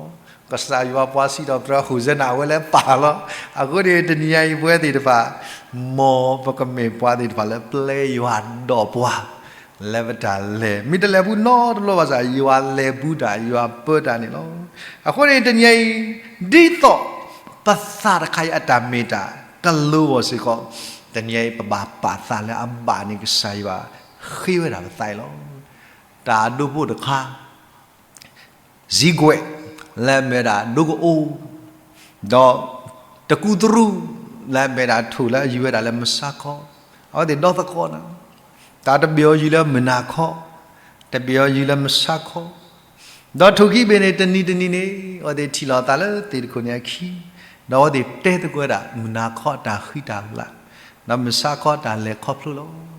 း, ကစၢ်ယွၤပှၤစံးထီၣ်ပတြၢၤ ဟိၣ်စဲနၤ အဝဲလၢပၢ်လီၤ. အဃိန့ၣ် တနံၤညါအံၤပဝဲသ့ၣ်တဖၣ် မ်ပကမ့ၢ်ပှၤသ့ၣ်တဖၣ်လၢပျဲယွၤဒိးပှၤ လၢပတၢ်လဲၤ မ့ၢ်တလဲၤဘူးနီတဘျီဘၣ်ဆၣ် ယွၤလဲၤဘူးတၢ် ယွၤပၢတၢ်န့ၣ်လီၤ. အဃိန့ၣ် တနံၤညါအံၤ ဒ်သိးပသးတခါအံၤ အတၢ်မ့ၢ်တၢ်ကလိအီၤစ့ၢ်ကီး တနံၤညါအံၤ ပဘၣ်ပာ်သးလၢအဘၣ်န့ၣ် ကစၢ်ယွၤဃ့ဝဲဒၣ်ပသးအံၤလီၤ. တၢ်ဒိဖိတခါ စံကွဲး လၢအမ့ၢ်ဝဲဒၣ်ဒိကအိ ဒီးတကူသရူ လၢအမ့ၢ်ဝဲဒၣ်ထိၣ်လၢအယူၤဝဲဒၣ်လၢမုၢ်ဆါခီ, အဝဲသ့ၣ်ဒီသကိးနၤ တၢ်တဘ့ၣ်အီၤယုၢ်လၢမုၢ်နၤခီ, တဘ့ၣ်အီၤယုၢ်လၢမုၢ်ဆါခီ, ဒီးထိၣ်ခံဘ့ၣ်န့ၣ် တနံၤတနံၤန့ၣ် အဝဲသ့ၣ်ထံၣ်လီၤအသးလၢသ့ၣ်တခိၣ်န့ၣ်အခံ, ဒီးအဝဲသ့ၣ်တဲသကိးဝဲဒၣ် မုၢ်နၤခီတၢ်ဃံတၢ်လၤ, ဒီးမုၢ်ဆါခီတၢ်လဲၤခီဖျိလီၤ.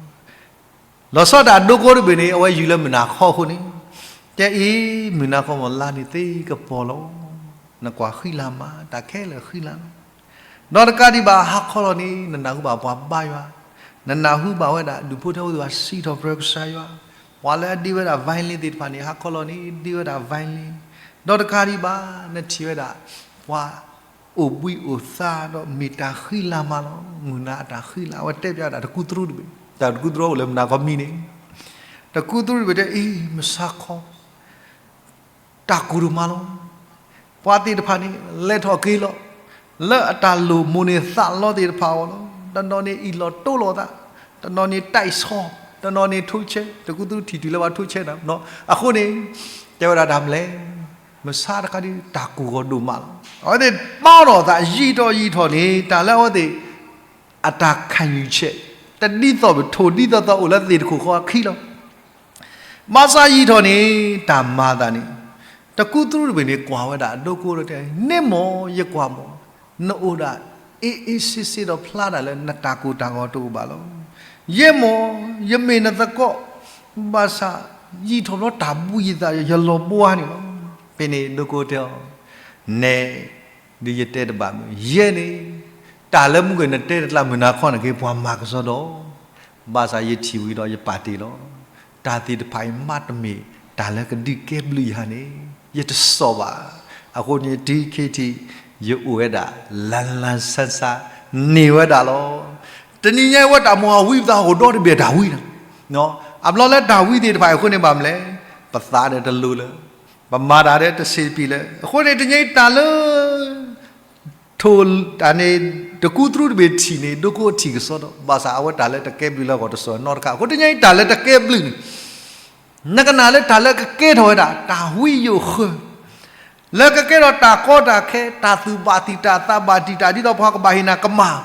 လီၤဆီဒၣ်တၢ်ဒိကိတဘ့ၣ်န့ၣ် အဝဲယုၢ်လၢမုၢ်နၤခီအဃိန့ၣ်, တဲအံၤ မုၢ်နၤခီမ့ၢ်လါန့ၣ်သ့ကပီၤလီၤ. နကွၢ်ဃံလၤမး တၢ်ခဲလၢာ်ဃံလၤလီၤ. ဒီးတကးဒံးဘၣ် ဟါခီလီၤန့ၣ် နနၢ်ဟူဘၣ်ပှၤဘါယွၤ, နနၢ်ဟူဘၣ်ဝဲဒၣ်ဒူၣ်ဖိထၢဖိသ့ၣ်တဖၣ်စံးထီၣ်ပတြၢၤကစၢ်ယွၤ, ပှၤလၢအဒ့ဝဲဒၣ် violin သ့ၣ်တဖၣ်န့ၣ် ဟါခီလီၤန့ၣ် ဒ့ဝဲဒၣ် violin, ဒီးတကးဒံးဘၣ် နထံၣ်ဝဲဒၣ် ပှၤအိၣ်ဘှံးအိၣ်သါဒီးမ့ၢ်တၢ်ဃံလၤမးလီၤ. မုၢ်နၤအတၢ်ဃံလၤ အဝဲတဲပၠးဝဲဒၣ်တကူသရူတဘ့ၣ်, တၢ်တကူသရူအိၣ်လၢမုၢ်နၤခီမံန့ၣ်, တကူသရူတဘ့ၣ်တဲအံၤ မုၢ်ဆါခီ တၢ်ကူၣ်တမးလီၤ. ပှၤသ့ၣ်တဖၣ်န့ၣ် လဲၤထီၣ်က့ၤလီၤ, လၢအတၢ်လိၣ်မိၣ်န့ၢ်သးလီသ့ၣ်တဖၣ်အဂီၢ်လီၤ. တနီၤန့ၣ်အ့ၣ်လိာ်တိလိာ်သး, တနီၤန့ၣ် တိုက်ဆော့, တနီၤန့ၣ် ထိးဆဲ, တကူသရူထံၣ်တုၤလၢပှၤထိးဆဲနၤ, အဃိန့ၣ် တဲဝဲဒၣ်တၢ်မနုၤလဲၣ်, မုၢ်ဆါတခါဒုး တၢ်ကူၣ်ဂီၤဒိၣ်မးလီၤ. အဝဲသ့ၣ်ပာ်ထီၣ်သး ယံာ်ထီၣ်ယံာ်ထီၣ်န့ၣ် တၢ်လၢအဝဲသ့ၣ် အတၢ်ခါညူၤဆဲး တဒ်သိးပထိၣ်ဒ်သိးသိးအိၣ်လၢသ့ၣ်တခိၣ်ဃီအခံလီၤ. ဘၣ်ဆၣ်ယံာ်ထီၣ်န့ၣ် တၢ်မၤအသးန့ၣ် တကူသရူတဘ့ၣ်န့ၣ် ကွၢ်ဝဲဒၣ်အဒိကိဒီးတဲ, န့ၢ်မၢ် ယကွၢ်မၢ်, နအိၣ်ဒၣ် အ့အ့စ့စ့ဒီးဖျါဒၣ်လၢနတၢ်ကိၢ်တၢ်ဂီၤတအိၣ်ဘၣ်လီၤ. ယဲမၢ် ယမ့ၢ်နသကိး, ဘၣ်ဆၣ် ယံာ်ထီၣ်ဘျီတၢ်ဘှံးယသး ယလီၤဘှါန့ၣ်လီၤ. ဖဲန့ၣ်ဒိကိတဲအီၤ, နဲ ဒ်ယတဲတဘၣ်မုၢ် ယဲန့ၣ်, တၢ်လၢမုၢ်ဂ့ၤနတဲတကျါ မုၢ်နၤခီန့ၣ်က့ၤ ပှၤမၤကစီဒီ, ဘၣ်ဆၣ်ယထံၣ်ဝံၤဒီးယပာ်တ့ၢ်လီၤ. တၢ်သ့ၣ်တဖၣ်အံၤမ့တမ့ၢ် တၢ်လၢကဒုးကဲဘျုးယၤန့ၣ် ယတစိာ်ဘၣ်. အဃိန့ၣ် တုၤခဲထံး ယအိၣ်ဝဲဒၣ် လၢလၢဆါဆါ န့ၢ်ဝဲဒၣ်လီၤ. တနံၤညါအံၤ ဝဲတၢ်မၤဝံပသးဟီၣ်ကဒီးတဘ့ၣ်တၢ်ဝံန့ၣ်, အဘျီလၢတၢ်ဝံသ့ၣ်တဖၣ်အံၤအဃိန့ၣ် ဘၣ်မနုၤလဲၣ်, ပသးဒီးတလိၤလၢၤ, ပမၤတၢ်ဒီးတဆံးတပံၤလၢၤ. အဃိန့ၣ် တနံၤညါအံၤတၢ်လၢ ထိၣ်တၢ်န့ၣ် တကူသရူတဘ့ၣ်ထံၣ်န့ၣ် ဒိကိထံၣ်ကစီဒီ, ဘၣ်ဆၣ်အဝဲတၢ်လၢတကဲဘျုးလၢအဂီၢ်တစိာ်နီတခါ. အဃိတနံၤညါအံၤတၢ်လၢတကဲဘျုးန့ၣ် နကနၣ်လၢတၢ်လၢကကဲထီၣ်ဝဲဒၣ် တၢ်ဝံယိာ်ဃၢၤ, လၢကကဲထီၣ်တၢ်ကီတၢ်ခဲ, တၢ်သူၣ်ဘၣ်တံာ်တာ်သးဘၣ်တံာ်တာ် ဒ်သိးပှၤကဘၣ်ဟ့ၣ်နၤကမၢ်,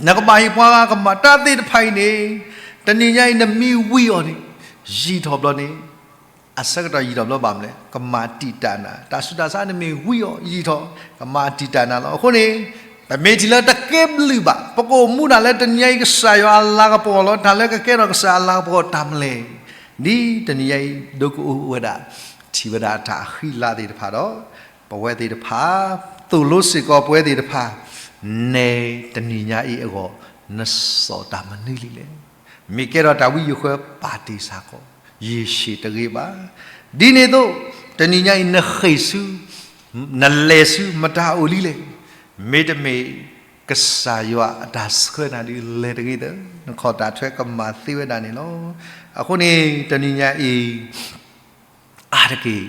နကဘၣ်ဟ့ၣ်ပှၤဂၤကမၢ်, တၢ်သ့ၣ်တဖၣ်အံၤန့ၣ် တနံၤညါအံၤနမ့ၢ်ဝံအီၤန့ၣ် ယံာ်ထီၣ်ဘျီန့ၣ် အဆၢကတီၢ်ယံာ်ထီၣ်ဘျီဘၣ်မနုၤလဲၣ်, ကမၤတံာ်တာ်နၤ, တၢ်ဆူးတၢ်ဆါနမ့ၢ်ဝံအီၤယံာ်ထီၣ် ကမၤတံာ်တာ်နၤလီၤ. အဃိန့ၣ် ပမ့ၢ်ထံၣ်လၢတကဲဘျုးဘၣ်, ပကအိၣ်မူဒၣ်လၢတနံၤညါအံၤ ကစၢ်ယွၤအလၤကပီၤလီၤ. တၢ်လၢကကဲထီၣ်ကစၢ်အလၤကပီၤတၢ်မနုၤလဲၣ်, ဒ်တနံၤညါအံၤ ဒိကအိၣ်ဝဲဒၣ် ထံၣ်ဝဲဒၣ်တၢ်ဃံလၤသ့ၣ်တဖၣ်ဒီး ပဝဲသ့ၣ်တဖၣ် သိၣ်လိစ့ၢ်ကီးပဝဲသ့ၣ်တဖၣ်, နဲတနံၤညါအံၤအဂီၢ် နစိာ်တၢ်မနုၤလံလဲၣ်. မ့ၢ်ကဲထီၣ်တၢ်ဝံယိာ်ဃၢၤ ပာ်တ့ၢ်စ့ၢ်ကီး, ယံာ်ဆံးတဂ့ၤဘၣ်. ဒ်န့ၣ်အသိး တနံၤညါအံၤ နဃ့ၢ်ဆူ နလဲၤဆူ မတၤအအိၣ်လံလဲၣ်. မ့တမ့ၢ် ကစၢ်ယွၤအတၢ်ဆှၢနၤဒုး လဲၤတဂ့ၤသၢ, နခီၣ်တၢ်ထွဲကမၤသ့ဝဲဒၣ်န့ၣ်လီၤ. အဃိန့ၣ် တနံၤညါအံၤ အါတက့ၢ်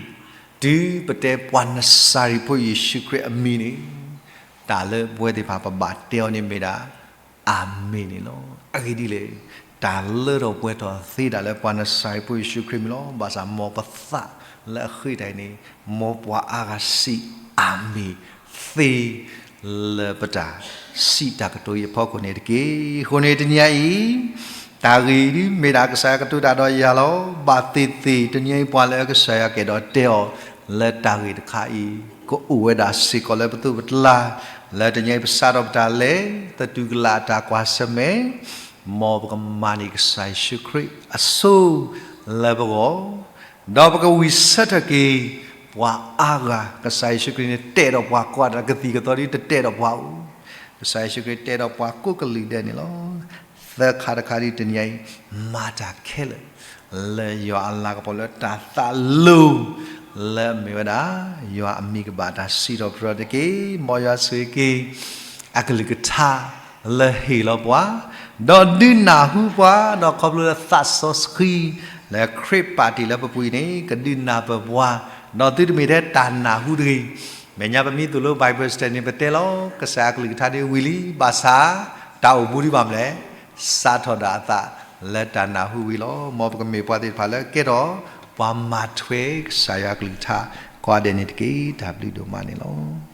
တုၤပတဲပှၤနစၤရ့းဖိယ့ၣ်ၡူးခရံာ်အမံၤန့ၣ်, တၢ်လၢပဝဲသ့ၣ်တဖၣ်ပဘၣ်တဲအီၤန့ၣ်မ့ၢ်ဒၣ် အၤမ့ၣ်န့ၣ်လီၤ. အဂ့ၢ်ဒ်လဲၣ်, တၢ်လၢထီၣ်ပှဲၤထီၣ်သ့ဒၣ်လၢပှၤနစၤရ့းဖိယ့ၣ်ၡူးခရံာ်မံၤလီၤ. ဘၣ်ဆၣ်မ်ပသးလၢအဃ့တၢ်အံၤန့ၣ်, မ်ပှၤအါဂၤစံးအၤမ့ၣ်သ့ လၢပတၢ်စံးတၢ်ကတိၤအံၤအဖီခိၣ်န့ၣ်တက့ၢ်. အဃိန့ၣ်တနံၤညါအံၤ တၢ်ဂ့ၢ်ဒ်မ့ၢ်ဒၣ်ကစၢ်ယွၤကတိၤတၢ်ဒီးယၤလီၤ. ဘၣ်သ့ၣ်သ့ၣ် တနံၤညါအံၤပှၤလၢအကစၢ်ယွၤကအဲၣ်ဒိးတဲအီၤ လၢတၢ်ဂ့ၢ်တခါအံၤ ကအိၣ်ဝဲဒၣ်စ့ၢ်ကီးလၢပသိးပကျါ, လၢတနံၤအံၤပစးထီၣ်ပတၢ်လဲၤ သတူၢ်ကလာ်အတၢ်ကွၢ်ဆၢၣ်မဲာ်, မ်ပကမၤန့ၢ်ကစၢ်ယ့ၣ်ၡူးခရံာ်အစိလၢပဂီၢ် ဒီးပကဝံၣ်ဆၢထၢၣ်က့ၤ ပှၤအါဂၤ, ကစၢ်ယ့ၣ်ၡူးခရံာ်န့ၣ် တဲဒီးပှၤကိးဂၤဒဲးကသံၣ်ကသီဒ်တတဲဒီးပှၤအိၣ်, ကစၢ်ယ့ၣ်ၡူးခရံာ်တဲဒီးပှၤကိးကလုာ်ဒဲးန့ၣ်လီၤ. သၢခါတခါဒ်တနံၤညါအံၤ မၤတၢ်ခဲလၢာ် လၢယွၤအလၤကပီၤလၢတၢ်သးလိၤ လၢအမ့ၢ်ဝဲဒၣ် ယွၤအမံၤကဘၣ်တၢ်စံးထီၣ်ပတြၢၤတက့ၢ်. မ်ယွၤဆိၣ်ဂ့ၤက့ၤ အကလုၢ်ကထါလၢဟ့ၣ်လီၤပှၤ, ဒီးဒုးနၢ်ဟူပှၤ, ဒီးခီဖျိလၢသးစီဆှံ လၢခရံာ်ပာ်တ့ၢ်လၢပပူၤအံၤန့ၣ် ကဒုးနၢ်ပၢၢ်ပှၤ, ဒီးသုတမ့ၢ်ထဲတၢ်နၢ်ဟူတဂ့ၤ. မဲာ်ညါပမ့ၢ်သိၣ်လိ Bible study န့ၣ် ပတဲလီၤ ကစၢ်အကလုၢ်ကထါဒ်ဝံၤလံ, ဘၣ်ဆၣ် တၢ်အိၣ်မူဒံးဘၣ်မနုၤလဲၣ်, စးထီၣ်ဒၣ်အသးလၢတၢ်နၢ်ဟူဝံၤလီၤ. မ်ပကမ့ၢ်ပှၤသ့ၣ်တဖၣ်လၢကဲထီၣ် ပှၤမၤထွဲကစၢ်ယွၤအကလုၢ်ကထါ ကိးဂၤဒဲးန့ၣ်တက့ၢ်. တၢ်ဘျုးဒိၣ်မးန့ၣ်လီၤ.